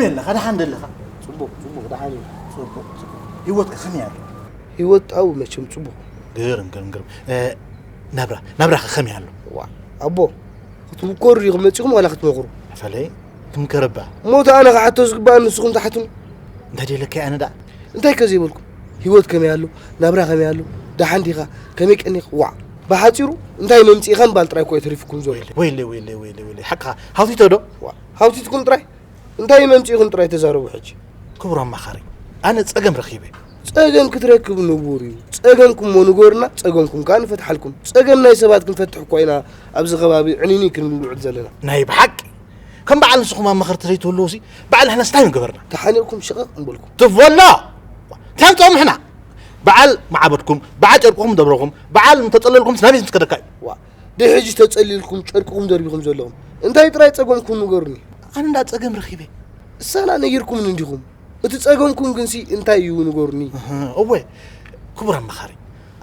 ኣለኻ ደሓን ደለኻ? ጽቡቕ፣ ጽቡቕ፣ ደሓን እዩ። ጽቡቕ፣ ጽቡቕ። ህይወትከ ከመይ ኣሎ? ህይወት ኣብኡ መቸም ጽቡቕ። ግርም፣ ግርም፣ ግርም። እ፣ ናብራ፣ ናብራኸ ከመይ ኣሎ? ዋ፣ ኣቦ፣ ክትምከሩ ዲኹም መጺኹም ዋላ ክትመኽሩ? ፈለይ፣ ትምከር እባ። እሞ እቲ ኣነ ክሓቶ ዝግባእ ንስኹም ትሓቱኒ። እንታይ ደለካ ኣነ ደኣ? እንታይ ከ ዘይበልኩም? ህይወት ከመይ ኣሎ? ናብራ ከመይ ኣሎ? ደሓን ዲኻ? ከመይ ቀኒኻ? ዋዕ! ብሓጺሩ እንታይ መምጺእኻ ምባል ጥራይ እኮ እዩ ተሪፉኩም ዘሎ። ወይለይ፣ ወይለይ፣ ወይለይ፣ ወይለይ። ሓቅኻ። ሃውቲቶ ዶ? ዋዕ! ሃውቲትኩም ጥራይ? እንታይ መምጺእኹም ጥራይ ተዛረቡ ሕጂ። ክቡር ኣማኻሪ፣ ኣነ ጸገም ረኺበ። ጸገም ክትረክብ ንቡር እዩ። ጸገምኩም እሞ ንገሩና፣ ጸገምኩም ከኣ ንፈትሓልኩም። ጸገም ናይ ሰባት ክንፈትሕ እኳ ኢና ኣብዚ ከባቢ ዕንይንይ ክንብል ንውዕል ዘለና። ናይ ብሓቂ። ከም በዓል ንስኹም ኣማኸርቲ ዘይትህልዉሲ፣ በዓል ንሕናስ እንታይ ምገበርና? ተሓኒቕኩም ሽቕቕ እምበልኩም። ትበሎ! እንታይ ኣምጽኦም ንሕና? በዓል መዓበድኩም፣ በዓል ጨርቅኹም ደብረኹም፣ በዓል እንተጸለልኩምስ ናበይ ምስ ከደካ እዩ? ዋ፣ ድሕጂ ተጸሊልኩም ጨርቅኹም ደርቢኹም ዘለኹም። እንታይ ጥራይ ጸገምኩም ንገሩኒ። ኣነ እንዳ ጸገም ረኺበ። እሳና ነጊርኩምኒ እንዲኹም። እቲ ጸገምኩም ግንሲ እንታይ እዩ ንገሩኒ። እህ፣ እወ፣ ክቡር ኣማኻሪ፣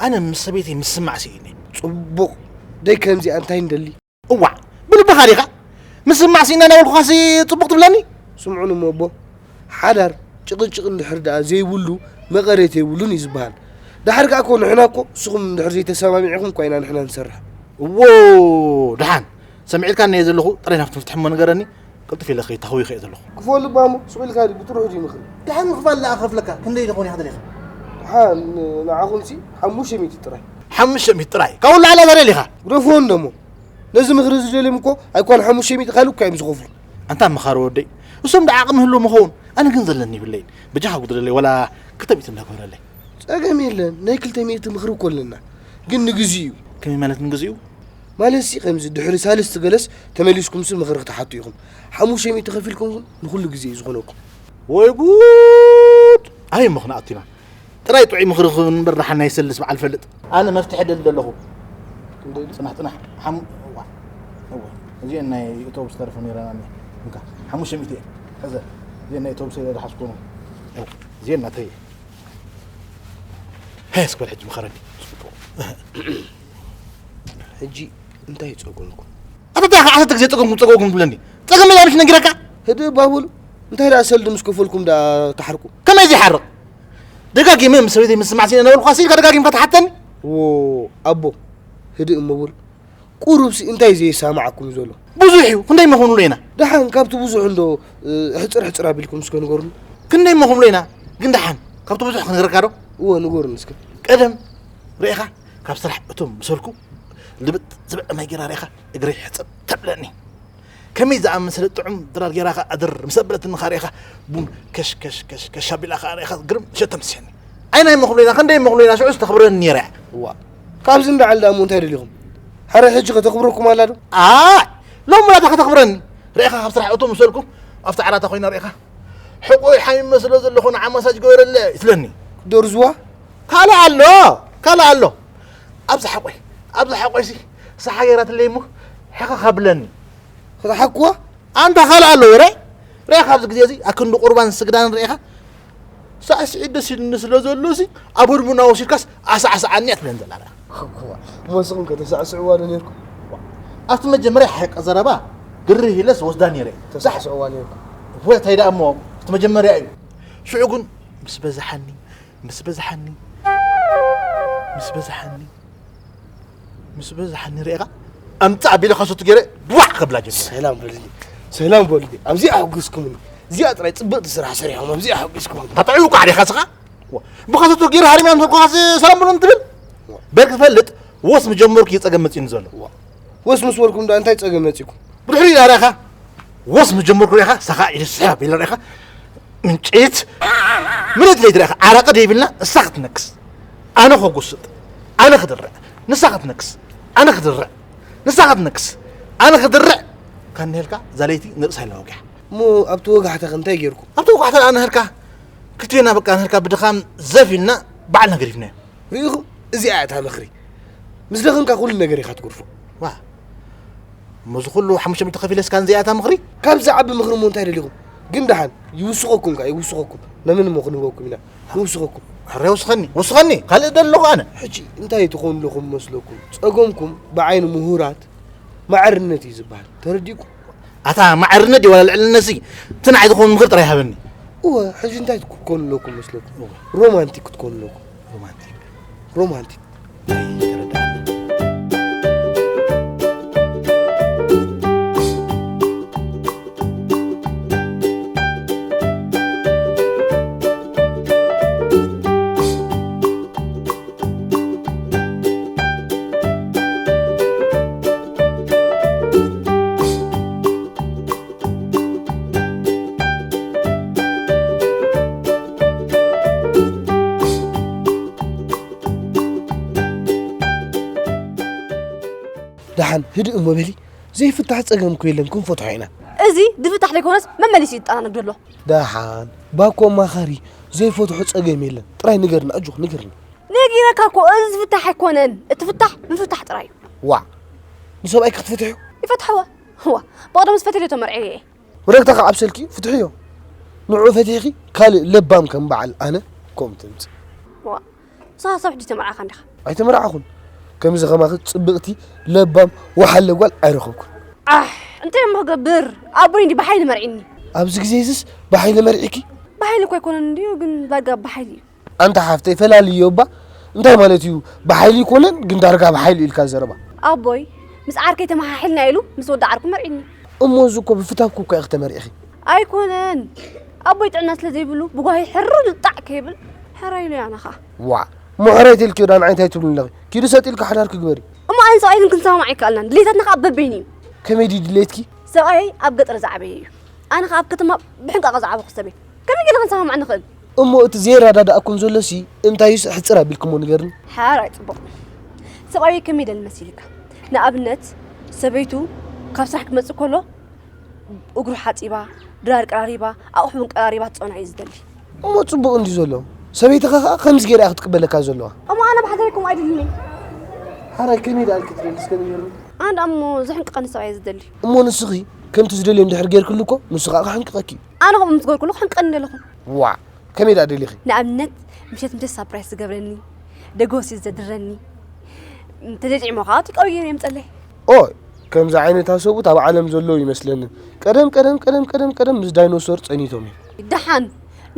ኣነ ምስ ሰበይተይ ምስማዕ ስኢነ። ጽቡቕ። ደይ ከምዚኣ እንታይ ንደሊ? እዋዕ፣ ብልብኻ ዲኻ? ምስማዕ ስኢነ እናበልኩኻሲ ጽቡቕ ትብለኒ? ስምዑኒ እሞ ኣቦ፣ ሓዳር ጭቕጭቕ እንድሕር ደኣ ዘይብሉ መቐረት የብሉን እዩ ዝበሃል። ደሓር ከኣ እኮ ንሕና እኮ ንስኹም እንድሕር ዘይተሰማሚዕኹም እኳ ኢና ንሕና ንሰርሕ። እዎ፣ ደሓን ሰሚዐልካ እየ ዘለኹ፣ ጥራይ ናብቲ መፍትሒ እሞ ንገረኒ፣ ቅልጥፍ ኢለ ከይታኸው ይኸእ ዘለኹ። ክፈሉ እባ እሞ፣ ሱቕ ኢልካ ድዩ፣ ብጥርሑ ድዩ ምኽሪ? ደሓን ምኽፋል ደኣ ከፍለካ፣ ክንደይ ዝኾን ኢኻ ደሊኻ? ደሓን ንዓኹምሲ ሓሙሽተ ሚእቲ ጥራይ። ሓሙሽተ ሚእቲ ጥራይ? ካብኡ ላዕሊ ኣይተደሊኻ? ግደፍዎ እንዶ እሞ። ነዚ ምኽሪ ዝደልዮም እኮ ኣይኮን ሓሙሽተ ሚእቲ ካልእ እኮ እዮም ዝኸፍሉ። ኣንታ መኻሪ ወደይ፣ እሶም ደኣ ዓቕሚ ህልዎም ይኸውን፣ ኣነ ግን ዘለኒ ይብለይን። በጃኻ ጉድለለይ፣ ዋላ ክልተ ሚእቲ እንዳግበረለይ። ጸገም የለን፣ ናይ ክልተ ሚእቲ ምኽሪ እኮ ኣለና። ግን ንግዚኡ እዩ። ከመይ ማለት ንግዚኡ? ማለትሲ ከምዚ ድሕሪ ሳልስቲ ገለስ ተመሊስኩምሲ ምኽሪ ክትሓቱ ኢኹም። ሓሙሽተ ሚእቲ ከፊልኩም ግን ንኹሉ ግዜ እዩ ዝኾነኩም። ወይ ጉድ! ኣበይ እሞ ክንኣቱ ኢና? ጥራይ ጥዑይ ምኽሪ ክን እምበር ደሓን ናይ ሰልስ በዓል ፈልጥ። ኣነ መፍትሒ ደሊ ደለኹ። ክንደይ? ጽናሕ፣ ጽናሕ። ሓም-፣ እዋ፣ እዋ። እዚአን ናይ ኣውቶቡስ ተረፈ ነይረን እኒአ። እንካ፣ ሓሙሽተ ሚእቲ እየ። ሕዘ። እዚአን ናይ ኣውቶቡስ እየ ዝሓዝኩ ነው። እዋ፣ እዚአን ናተይ እየ። ሃይ፣ እስኪ በል ሕጂ ምኸረኒ። ጽቡቕ። ሕጂ እንታይ ጸገምኩም? ኣታ እንታይ ኢኻ ዓሰርተ ግዜ ጸገምኩም፣ ጸገምኩም ትብለኒ? ጸገም የለን ምሽ ነጊረካ? ህድእ እባ በሉ። እንታይ ደኣ ሰልዲ ምስ ከፈልኩም ደኣ ትሓርቁ? ከመይ ዘይሓርቕ? ደጋጊመ ምስ ሰበይተይ ምስማዕ ስኢነ እናበልኩኻሲ ኢልካ ደጋጊምካ ትሓተኒ? ዎ፣ ኣቦ፣ ህድእ እሞ በሉ። ቁሩብሲ እንታይ ዘየሳምዓኩም ዘሎ? ብዙሕ እዩ። ክንደይ እሞ ክንብሎ ኢና? ደሓን ካብቲ ብዙሕ እንዶ፣ እ፣ ሕጽር ሕጽር ኣቢልኩም እስከ ንገሩኒ። ክንደይ እሞ ክንብሎ ኢና? ግን ደሓን ካብቲ ብዙሕ ክንገረካ ዶ? እወ፣ ንገሩኒ እስከ። ቀደም ርኢኻ፣ ካብ ስራሕ እቶም ምስ በልኩ፣ ልብጥ ዝበለ ማይ ጌራ ርኢኻ፣ እግረይ ሕጽብ ተብለኒ። ከመይ ዝኣመሰለ ጥዑም ድራር ጌራ ኸኣ ኣድር ምስ ኣበለትኒ ኸኣ ርኢኻ፣ ቡን ከሽ ከሽ ከሽ ከሽ ኣቢላ ኸኣ ርኢኻ፣ ግርም ሸቶ ምስሸኒ። ኣይ ናይ መኽሎ ኢና፣ ክንደይ መኽሎ ኢና፣ ሽዑስ ተኽብረኒ ነይራ እያ። እዋ፣ ካብዚ እንዳዓል ደኣ እሞ እንታይ ደሊኹም? ሓረ ሕጂ ከተኽብረኩም ኣላ ዶ? ኣይ፣ ሎሚ ናታ ከተኽብረኒ። ርኢኻ፣ ካብ ስራሕ እቶ ምስ በልኩ፣ ኣብቲ ዓራታ ኮይና ርኢኻ፣ ሕቆይ ሓሚመ ስለ ዘለኹ ንዓ ማሳጅ ግበረለ ትብለኒ። ደርዝዋ? ካልእ ኣሎ፣ ካልእ ኣሎ። ኣብዚ ሓቆይ፣ ኣብዚ ሓቆይሲ፣ ሳሓ ገይራትለይ እሞ፣ ሕኸኽ ኣብለኒ። ክትሓክዋ? ኣንታ ካልእ ኣሎ፣ ወረ? ርኢኻ ኣብዚ ግዜ እዚ፣ ኣክንዲ ቁርባን ስግዳን ርኢኻ? ሳዕስዒት ደስ ኢሉኒ ስለ ዘሎሲ፣ ኣብ ህድሞና ወሲድካስ ኣሳዕስዓኒ እያ ትብለን ዘላ ርኢኻ። እዋ፣ እሞ ንስኹም ከ ተሳዕስዕዋ ዶ ነይርኩም? ኣብቲ መጀመርያ ሓቂ ዘረባ ግርህ ኢለስ ወስዳ ነይረ። ተሳዕስዕዋ ነይርኩም? እወ፣ እንታይ ደኣ እሞ፣ እቲ መጀመርያ እዩ። ሽዑ ግን ምስ በዝሓኒ፣ ምስ በዝሓኒ፣ ምስ በዝሓኒ፣ ምስ በዝሓኒ ርኢኻ፣ ኣምጻእ ኣቢለ ካሰቱ ገይረ፣ ቧዕ ከብላ ጀሚረ። ሰላም በሉኒ፣ ሰላም በሉኒ። ኣብዚኣ ኣሕጒስኩምኒ። እዚኣ ጥራይ ጽብቕቲ ስራሕ ሰሪሖም፣ ኣብዚኣ ኣሕጒስኩምኒ። ታጣዒ ውቃዕ ዲኻ ስኻ? ዋ፣ ብኻሰቱ ገይረ ሃሪምያ ምስ በልኩኻስ ሰላም በሉኒ ትብል? ዋ። በል ክትፈልጥ፣ ወስ ምጀመርኩ እዩ ጸገም መጺኡኒ ዘሎ። ዋ። ወስ ምስ በልኩም ደኣ እንታይ ጸገም መጺእኩም? ብድሕሪኡ ደኣ ርኢኻ፣ ወስ ምጀመርኩ ርኢኻ፣ ሳኻ ኢለ ስሕብ ኣቢለ ርኢኻ፣ ምንጭት፣ ምንጭት ለይቲ ርኢኻ፣ ዓረቂ ደይብልና፣ እሳ ክትነክስ፣ ኣነ ከጉስጥ፣ ኣነ ክድርዕ፣ ንሳ ክትነክስ፣ ኣነ ክድርዕ፣ ንሳ ክትነክስ፣ ኣነ ክድርዕ፣ ካንሄልካ፣ እዛ ለይቲ ንርእሳ ኢላ ወጊሓ። እሞ ኣብቲ ወጋሕታ ከ እንታይ ጌርኩም? ኣብቲ ወጋሕታ ደኣ ንህርካ፣ ክልቲና በቃ ንህርካ ብድኻም ዘፍ ኢልና፣ ባዕልና ገዲፍናዮ። ርኢኹም? እዚኣ እያ እታ ምኽሪ። ምስ ደኸምካ ኩሉ ነገር ኢኻ ትገድፎ። ዋ፣ እሞ እዚ ኩሉ ሓሙሽተ ሚእቲ ከፊለስ ካን እዚኣ እታ ምኽሪ? ካብ ዝዓቢ ምኽሪ እሞ እንታይ ደሊኹም? ግን ደሓን፣ ይውስኸኩም ከኣ፣ ይውስኸኩም። ነምን እሞ ክንህበኩም ኢና። ይውስኸኩም። ሕረ ወስኸኒ፣ ወስኸኒ። ካልእ ደለኹ ኣነ። ሕጂ እንታይ ትኾኑ ኣለኹም መስለኩም? ጸገምኩም ብዓይኒ ምሁራት ማዕርነት እዩ ዝበሃል። ተረዲእኩም? ኣታ ማዕርነት ድዩ ዋላ ልዕልነት ሲ? እቲ ንዓይ ዝኸውን ምኽሪ ጥራይ ሃበኒ። እወ፣ ሕጂ እንታይ ክትኮኑ ኣለኩም መስለኩም? እወ። ሮማንቲክ ክትኮኑ ኣለኩም። ሮማንቲክ። ሮማንቲክ። ኣይተረዳእን። ደሓን ህድእ እሞ በሊ፣ ዘይፍታሕ ጸገም እኮ የለን፣ ክንፈትሖ ኢና። እዚ ዝፍታሕ ዘይኮነስ መመሊሱ ይጠናነግ ዘሎ። ደሓን ባኮ ኣማኻሪ፣ ዘይፈትሖ ጸገም የለን፣ ጥራይ ንገርና፣ ኣጆኽ ንገርና። ነጊረካ እኮ፣ እዚ ዝፍታሕ ኣይኮነን፣ እቲ ፍታሕ ምፍታሕ ጥራይ እዩ። ዋዕ፣ ንሰብኣይኪ ክትፍትሕዮ? ይፈትሕዎ። ዋ፣ ብቐደም ዝፈትልዮ ተመርዕዮ እየ። ወረግታ ካብ ዓብሰልኪ ፍትሕዮ። ንዑ ፈቲሕኪ ካልእ ለባም ከም በዓል ኣነ ከምኡ ተምጽእ። ዋ፣ ንስኻ ሰብ ሕጂ ተመርዓኻ እንዲኻ። ኣይተመርዓኹን። ከምዚ ከማኺ ጽብቕቲ ለባም ወሓለ ጓል ኣይረኸብኩን። ኣሕ፣ እንታይ እሞ ክገብር? ኣቦይ እንዲ ብሓይሊ መርዒኒ። ኣብዚ ግዜ እዚስ ብሓይሊ መርዒኪ? ብሓይሊ እኮ ኣይኮነን እንድዩ፣ ግን ዳርጋ ብሓይሊ እዩ። ኣንታ ሓፍተይ ፈላልዮ እባ። እንታይ ማለት እዩ? ብሓይሊ ይኮነን፣ ግን ዳርጋ ብሓይሊ ኢልካ ዘረባ። ኣቦይ፣ ምስ ዓርከይ ተመሓሒልና ኢሉ ምስ ወዲ ዓርኩ መርዒኒ። እሞ እዚ እኮ ብፍታውኪ እኮ ኢኺ ተመርዒኺ። ኣይኮነን። ኣቦይ ጥዕና ስለ ዘይብሉ ብጓሂ ሕርር ልጣዕ ከይብል ሕራይ ኢሉ ኣነ ኸኣ። ዋዕ፣ እሞ ሕራይ ተልኪዮ ዳ ንዓይ እንታይ ትብሉኒ ኣለኺ? ኪዱ ሰጥ ኢልካ ሓዳርኪ ግበሪ። እሞ ኣነ ሰብኣይ ግን ክንሰማማዕ ኣይከኣልናን። ድሌታትና ኸኣ በበይኑ እዩ። ከመይ ድዩ ድሌትኪ? ሰብኣየይ ኣብ ገጠር ዝዓበየ እዩ። ኣነ ኸኣ ኣብ ከተማ ብሕንቃቐ ዝዓበኹ ሰብ እየ። ከመይ ጌርና ክንሰማማዕ ንኽእል? እሞ እቲ ዘየረዳድኣኩም ዘሎሲ እንታይስ ሕጽር ኣቢልክሞ ንገርኒ። ሓራይ ጽቡቕ። ሰብኣየይ ከመይ ደል መሲልካ? ንኣብነት ሰበይቱ ካብ ስራሕ ክመጽእ ከሎ እግሩ ሓጺባ፣ ድራር ቀራሪባ፣ ኣቑሑ እውን ቀራሪባ ትጸንዖ እዩ ዝደሊ። እሞ ጽቡቕ እንድዩ ዘሎ። ሰበይትኻ ኸኣ ከምዚ ገይራ እያ ክትቅበለካ ዘለዋ። እሞ ኣነ ብሓዘነይ ከምኡ ኣይደልን እየ። ሓራይ ከመይ ደኣ ኢልኪ ትደሊ እስከ ንገርኒ። ኣነ ደኣ እሞ ዘሕንቅቐኒ ሰብኣይ እየ ዝደሊ። እሞ ንስኺ ከምቲ ዝደልዮ እንድሕር ጌርክሉ እኮ ንሱ ኸኣ ክሕንቅቐኪ እዩ። ኣነ ከምኡ ምስ ገርኩሉ ክሕንቅቐኒ ደለኹ። ዋዕ፣ ከመይ ደኣ ደሊኺ? ንኣብነት ምሸት ምሸት ሳፕራይስ ዝገብረኒ፣ ደገ ወሲዱ ዘድረኒ፣ እንተዘይጥዒሞ ኸኣ ቴካወይ ገይሩ የምጸለይ። ኦ፣ ከምዚ ዓይነታት ሰብኡት ኣብ ዓለም ዘለዉ ይመስለኒ። ቀደም ቀደም ቀደም ቀደም ቀደም ምስ ዳይኖሶር ጸኒቶም እዮም። ደሓን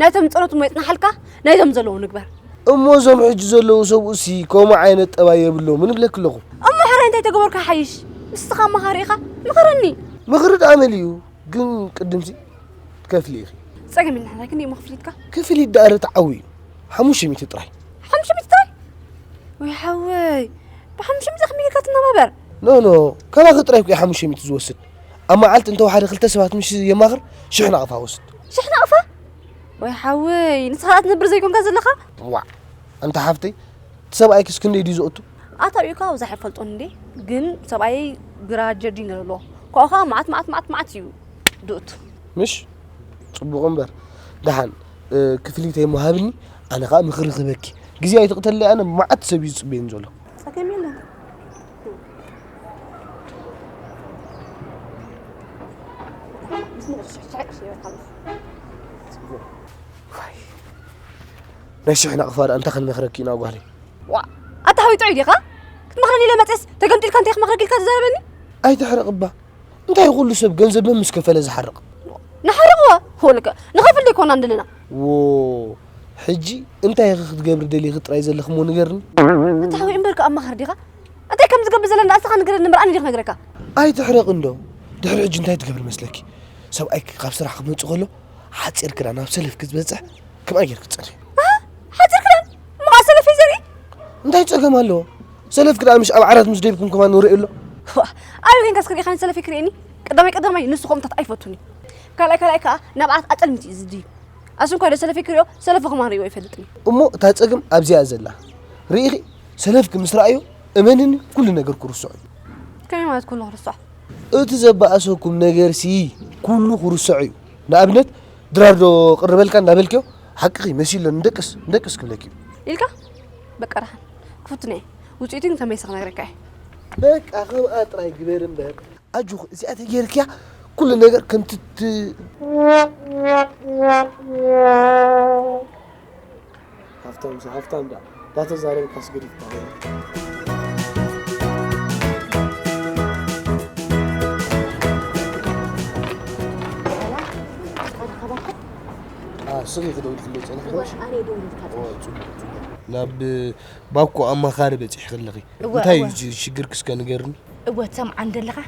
ናይቶም ዝጸነቱ እሞ የጽንሓልካ፣ ናይዞም ዘለዉ ንግበር። እሞ እዞም ሕጂ ዘለዉ ሰብኡትሲ ከምኡ ዓይነት ጠባይ የብሎምን እብለኪ ኣለኹ። እሞ ሕራይ እንታይ ተገበርካ ሓይሽ? ንስኻ መኻሪ ኢኻ፣ ምኸረኒ። ምኽሪ ደኣ መሊኡ፣ ግን ቅድምሲ ትከፍሊ ኢኺ። ጸገም የለን ሕራይ፣ ክንደይ እሞ ክፍሊትካ? ክፍሊት ደኣ ርትዓዊ እዩ። ሓሙሽተ ሚእቲ ጥራይ። ሓሙሽተ ሚእቲ ጥራይ? ወይ ሓወይ፣ ብሓሙሽተ ሚእቲ ከመይ ጌርካ ትነባበር? ኖ፣ ኖ፣ ካባኺ ጥራይ እኮ እዩ ሓሙሽተ ሚእቲ ዝወስድ። ኣብ መዓልቲ እንተ ወሓደ ክልተ ሰባት ምሽ የማኽር፣ ሽሕ ናቕፋ ወስድ። ሽሕ ናቕፋ? ወይ ሓወይ፣ ንስኻ ደኣ ትነብር ዘይኮንካ ዘለኻ? ዋዕ፣ ኣንታ ሓፍተይ፣ እቲ ሰብኣይክስ ክንደይ ድዩ ዘእቱ? ኣታ ሪእካ ኣብዛ ኣይፈልጦን እንዴ፣ ግን ሰብኣየይ ግራ ጀርዲን ኣለዎ። ካብኡ ኸኣ መዓት፣ መዓት፣ መዓት፣ መዓት እዩ ድእቱ። ምሽ? ጽቡቕ እምበር። ደሓን፣ እ፣ ክፍሊተይ እሞ ሃብኒ፣ ኣነ ኸኣ ምኽሪ ክህበኪ። ግዜ ኣይትቕተለይ፣ ኣነ መዓት ሰብ እዩ ዝጽበየኒ ዘሎ። ጸገም የለን። ምስ ምቕሻዕ ሻዕ ይበልካ ኣለኹ። ጽቡቕ። ዋይ። ናይ ሽሕ ናቕፋ ደኣ እንታይ ክንመኽረኪ ኢና ጓለይ? ዋ፣ ኣታ ሓወይ ጥዑይ ዲኻ? ክትመኽረኒ ኢለ መጽኤስ ተገምጢልካ እንታይ ክመኽረኪ ኢልካ ትዛረበኒ? ኣይትሕረቕ እባ። እንታይ ኩሉ ሰብ ገንዘብ መን ምስ ከፈለ ዝሓርቕ? ንሓርቕዋ፣ ሆልከ ንኸፍል ዶ ኣይኮናን ዘለና? ዎ፣ ሕጂ እንታይ ኢኺ ክትገብሪ ደሊኺ ጥራይ ዘለኺ እሞ ንገርኒ? ኣታ ሓወይ እምበርከ ኣማኻሪ ዲኻ? እንታይ ከም ዝገብር ዘለና እስኻ ንገረኒ እምበር ኣነ ድየ ክነግረካ? ኣይትሕረቕ እንዶ። ድሕሪ ሕጂ እንታይ ትገብሪ መስለኪ? ሰብኣይኪ ካብ ስራሕ ክመጽእ ከሎ ሓጺር ክዳን ኣብ ሰለፍኪ ዝበጽሕ ከምኣ ጌርኪ ትጸንሒ። ኣሃ፣ ሓጺር ክዳን? እሞ ኸዓ ሰለፈይ ዘርኢ? እንታይ ጸገም ኣለዎ? ሰለፍኪ ደኣ ምሽ ኣብ ዓራት ምስ ደብኩም ከማን ንሪኦ ኣሎ። ዋ፣ ኣበይ ኮይንካስ ክርኢኻኒ ሰለፈይ ክርእየኒ? ቀዳማይ ቀዳማይ ንሱ ከምኡታት ኣይፈቱን እዩ። ካልኣይ ካልኣይ ከኣ ናብ ዓራት ኣጸልሚቱ እዩ ዝድይብ። ኣስንኳ ዶ ሰለፈይ ክርእዮ ሰለፉ ከማን ርእይዎ ኣይፈልጥን እዩ። እሞ እታ ጸገም ኣብዚኣ እያ ዘላ። ርኢኺ? ሰለፍኪ ምስ ረኣዮ እመንኒ ኩሉ ነገር ክርስዖ እዩ። ከመይ ማለት ኩሉ ክርስዖ? እቲ ዘባእሰኩም ነገርሲ ኩሉ ክርስዖ እዩ። ንኣብነት ድራር ዶ ቅርበልካ እንዳበልክዮ ሓቅኺ መሲሎ ንደቅስ ንደቅስ ክብለኪ እዩ። ኢልካ? በቃ ደሓን ክፍትን እየ። ውጽኢቱ ግን ተመይሰ ክነግረካ እየ። በቃ ከምኣ ጥራይ ግበር እምበር። ኣጆኺ እዚኣ ተጌርክያ ኩሉ ነገር ከምቲ ት-፣ ሃፍታም ሃፍታም ዳ እንዳተዛረብካስ ገዲፍካ። ስኺ ክደውልክለይ ጸኒሕክሽ? ኣነ ደውልካ ጸኒሐ። ጽቡቕ፣ ጽቡቕ። ናብ ባኮ ኣማኻሪ በጺሕኪ ኣለኺ። እወ፣ እንታይ እዩ እወ። እዚ ሽግርኪ እስከ ንገርኒ? እወ፣ ትሰምዓኒ ዘለኻ?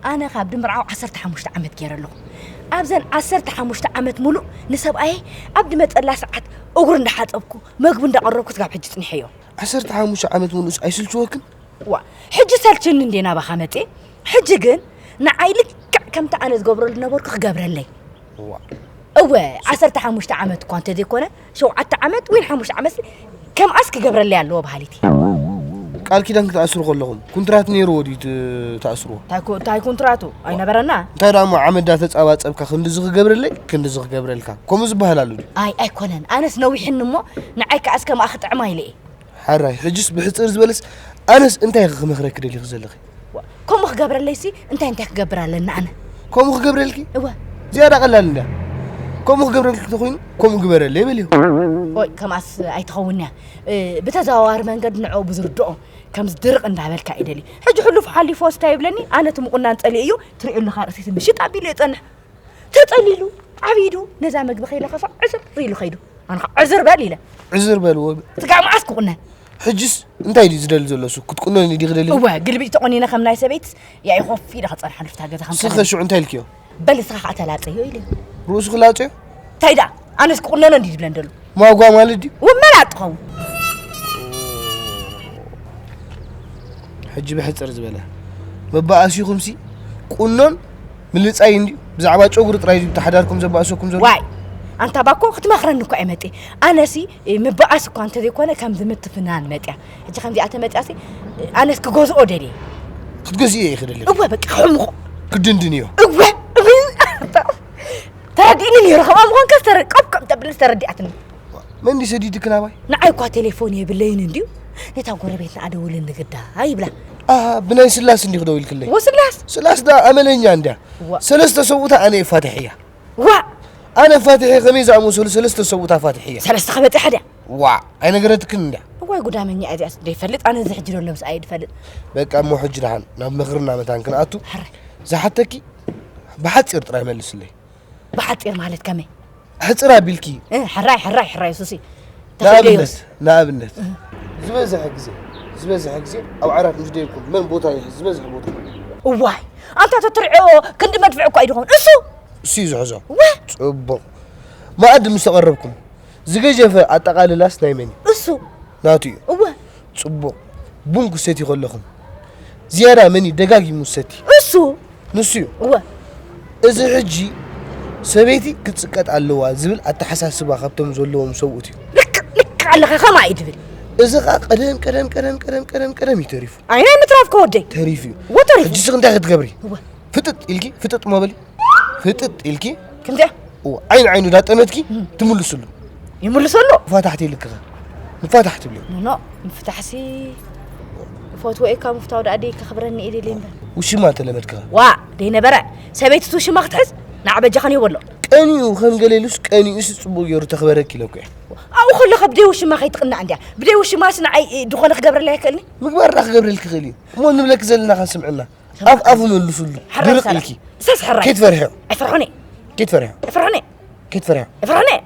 ኣነ ካብ ድምርዓው ዓሰርተ ሓሙሽተ ዓመት ገይረ ኣለኹ። ኣብዘን ዓሰርተ ሓሙሽተ ዓመት ሙሉእ ንሰብኣየ ኣብ ድመጸላ ሰዓት እግሩ እንዳሓጸብኩ፣ መግቡ እንዳቐረብኩ ስጋብ ሕጂ ጽኒሐዮ። ዓሰርተ ሓሙሽተ ዓመት ሙሉእስ ኣይስልችወክን? ዋ፣ ሕጂ ሰልችኒ እንዴ ናባኻ መጽየ? ሕጂ ግን ንዓይ ልክዕ ከምቲ ኣነ ዝገብረሉ ነበርኩ ክገብረለይ። ዋ። እወ፣ ዓሰርተ ሓሙሽተ ዓመት እኳ እንተዘይኮነ፣ ሸውዓተ ዓመት ወይ ሓሙሽተ ዓመት ከምኣስ ክገብረለይ ኣለዎ በሃሊት እየ። ቃል ኪዳን ክትኣስሩ ከለኹም፣ ኩንትራት ነይርዎ ድዩ ት-፣ ትኣስርዎ? እንታይ ኮ-፣ እንታይ ኮንትራቱ? ኣይነበረና። እንታይ ደኣ እሞ ዓመት ዳ ተጻባጸብካ፣ ክንድዚ ክገብረለይ፣ ክንድዚ ክገብረልካ። ከምኡ ዝበሃል ኣሎ ድዩ? ኣይ፣ ኣይኮነን። ኣነስ ነዊሕኒ እሞ፣ ንዓይ ከኣስ ከምኣ ክጥዕማ ኢለ እየ። ሓራይ፣ ሕጅስ ብሕጽር ዝበለስ፣ ኣነስ እንታይ ኢኺ ክመኽረኪ ደሊኺ ዘለኺ? ዋ፣ ከምኡ ክገብረለይሲ እንታይ እንታይ ክገብር ኣለኒ ኣነ? ከምኡ ክገብረልኪ? እወ። ዝያዳ ቀላል እንድያ። ከምኡ ክገብረልኪ ተኾይኑ፣ ከምኡ ግበረለይ በልዮ። ኦይ፣ ከምኣስ ኣይትኸውን እያ። እ፣ ብተዘዋዋሪ መንገዲ ንዕኡ ብዝርድኦ፣ ከምዚ ድርቕ እንዳበልካ እዩ ደልዩ። ሕጂ ሕሉፍ ሓሊፉ ወስታ ይብለኒ፣ ኣነ እቲ ምቑናን ጸሊኤዮ፣ ትሪኡ ኣለኻ ርእሲ ምሽጥ ኣቢሉ የጸንሕ። ተጸሊሉ፣ ዓቢዱ፣ ነዛ መግቢ ከይለኸፋ ዕዝር ኢሉ ከይዱ። ኣነ ኸዓ ዕዝር በል ኢለ። ዕዝር በልዎ። ስጋዕ መዓስ ክቑነን? ሕጅስ እንታይ ድዩ ዝደሊ ዘሎ እሱ? ክትቁነኒ ድዩ ክደሊ? እወ፣ ግልቢጥ ተቆኒነ ከም ናይ ሰበይትስ ያኢ ኮፍ ኢለ ክጸንሓሉ ፍታ ገዛ ከም ንስኺ ከ ሽዑ እንታይ ኢልክዮ? በል ንስኻ ኸዓ ተላጸዮ ኢለ። ርእሱ ክላጸዮ? እንታይ ደኣ? ኣነስ ክቁነኖ እንድዩ ዝብለን ዘሎ። ማጓ ማለት ድዩ? ወመላጥ ኸውን። ሕጂ ብሕጽር ዝበለ መባኣሲኹምሲ ቁኖን ምልጻይ እንድዩ። ብዛዕባ ጨጉሪ ጥራይ ድዩ ብሓዳርኩም ዘባእሰኩም ዘሎ? ዋይ፣ ኣንታ ባኮ ክትመኽረኒ እኳ እየ መጤ። ኣነሲ፣ እ፣ ምባኣስ እኳ እንተዘይኮነ ከምዚ ምትፍናን መጥያ። ሕጂ ከምዚኣ ተመጥያሲ፣ እ፣ ኣነስ ክገዝኦ ደልየ። ክትገዝእዮ ኢኺ ደሊኺ? እወ፣ በቃ ክሕምቖ። ክድንድንዮ? እወ፣ እወ። ተረዲእኒ ነይሩ፣ ከምኣ ምዃንካ ዝተረ-፣ ቆብ ከም ተብል ዝተረዲኣትኒ። መን ድዩ ሰዲድኪ ናባይ? ንዓይ እኳ ቴሌፎን የብለይን እንድዩ፣ ነታ ጎረቤትና ኣደውልኒ ግዳ ይብላ። ኣሃ፣ ብናይ ስላስ እንዲኺ ደዊልክለይ? ወስላስ? ስላስ ደኣ ኣመለኛ እንድያ። ዋ። ሰለስተ ሰብኡታ ኣነ እየ ፋትሐያ። ዋ። ኣነ ፋትሐ ከመይ ዝኣመሰሉ ሰለስተ ሰብኡታ ፋትሐያ? ሰለስተ ከበጽሕ ድያ? ዋ፣ ኣይነገረትክን እንድያ። እዋይ ጉዳመኛ እዚኣስ ዘይፈልጥ፣ ኣነ እዚ ሕጂ ዘሎ ምስኣ እየ ዝፈልጥ። በቃ እሞ ሕጂ ደሓን ናብ ምኽርና መታን ክንኣቱ። ሕራይ። ዝሓተኪ ብሓጺር ጥራይ መልስለይ። ብሓጺር ማለት ከመይ? ሕጽር ኣቢልኪ። እ፣ ሕራይ፣ ሕራይ፣ ሕራይ፣ ሱሲ። ንኣብነት፣ ተኽእለዮስ? ንኣብነት። እ። ዝበዝሐ ግዜ፣ ዝበዝሐ ግዜ ኣብ ዓራት ምስ ደየብኩም መን ቦታ ይሕዝ? ዝበዝሐ ቦታ። እዋይ፣ ኣንታ ተትርዕዮ ክንዲ መድፍዕ እኳ እዩ ድኾን። እሱ? እሱ እዩ ዝሕዞ። ወ? ጽቡቕ። መኣዲ ምስ ተቐረብኩም፣ ዝገጀፈ ኣጠቓልላስ ናይ መን እዩ? እሱ። ናቱ እዩ። እወ። ጽቡቕ። ቡን ክሰትዩ ከለኹም፣ ዝያዳ መን እዩ ደጋጊሙ ዝሰቲ? እሱ። ንሱ እዩ። እወ። እዚ ሕጂ ሰበይቲ ክትጽቀጥ ኣለዋ ዝብል ኣተሓሳስባ ካብቶም ዘለዎም ሰብኡት እዩ። ልክዕ፣ ልክዕ ኣለኻ፣ ከማይ እዩ ድብል። እዚ ኸኣ ቀደም፣ ቀደም፣ ቀደም፣ ቀደም፣ ቀደም፣ ቀደም እዩ ተሪፉ። ኣይ፣ ናይ ምትራፍ ከወደይ። ተሪፉ እዩ። እወ፣ ተሪፉ። ሕጂ ስኽ እንታይ ክትገብሪ? እወ። ፍጥጥ ኢልኪ፣ ፍጥጥ ሞ በሊ። ፍጥጥ ኢልኪ። ከምዚኣ? እወ፣ ዓይኒ ዓይኑ ዳጠመትኪ፣ እም። ትምልስሉ። ይምልሰሉ? ንፋታሕ ትይልክኸ? ንፋታሕ ትብልዮ? ኖ፣ ኖ፣ ምፍታሕሲ ፈትወ እየ፣ ካብ ምፍታው ደኣ ደይ ከኽብረኒ እየ ደልየ እምበር። ውሽማ ተለመድክኸ? ዋ፣ ደይነበረ። ሰበይትስ ውሽማ ክትሕዝ? ንዓ በጃኻ ንዮ በሎ። ቀኒኡ ከም ገለ ኢሉስ፣ ቀኒኡስ ጽቡቕ ገይሩ ተኽበረኪ ኢለኩ እየ። ኣብኡ ከለኻ ብደይ ውሽማ ከይትቕናዕ እንድያ። ብደይ ውሽማስ ንዓይ፣ እ፣ ዝኾነ ክገብረለይ ኣይክእልኒ? ምግባር ደኣ ክገብረልኪ ክእል እዩ። እሞ ንብለኪ ዘለና ከንስምዕና። ኣፍ ኣፉ መልሱሉ። ሕራይ ድርቕ ሰላ-፣ ኢልኪ። ሰስ ሕራይ። ከይትፈርሕዮ። ኣይፈርሖን እየ። ከይትፈርሕዮ። ኣይፈርሖን እየ። ከይትፈርሕዮ። ኣይፈርሖን እየ።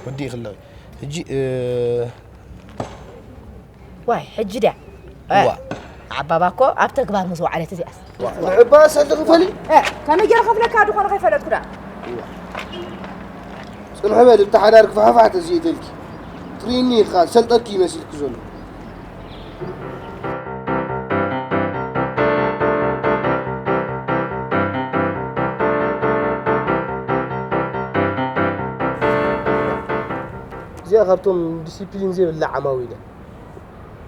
ወዲ ይኽለዊ። ሕጂ፣ እ፣ ዋይ፣ ሕጂ ድያ? እ፣ ዋ። ኣባባ እኮ ኣብ ተግባር ምስ ወዓለት እዚኣስ። ዋ፣ ንዕባ ሰልዲ ክፈሊ? እ፣ ከመይ ገይረ ከፍለካ ድኾነ ከይፈለጥኩ ደኣ። ጽንሒ በል፣ እብቲ ሓዳር ክፋሕፋሕ ተዝእተልኪ። ትሪኒ ኢኻ፣ ሰልጠኪ ይመስልኪ ዘሎ። እዚኣ ካብቶም ዲሲፕሊን ዘይብላ ዓማዊል እያ።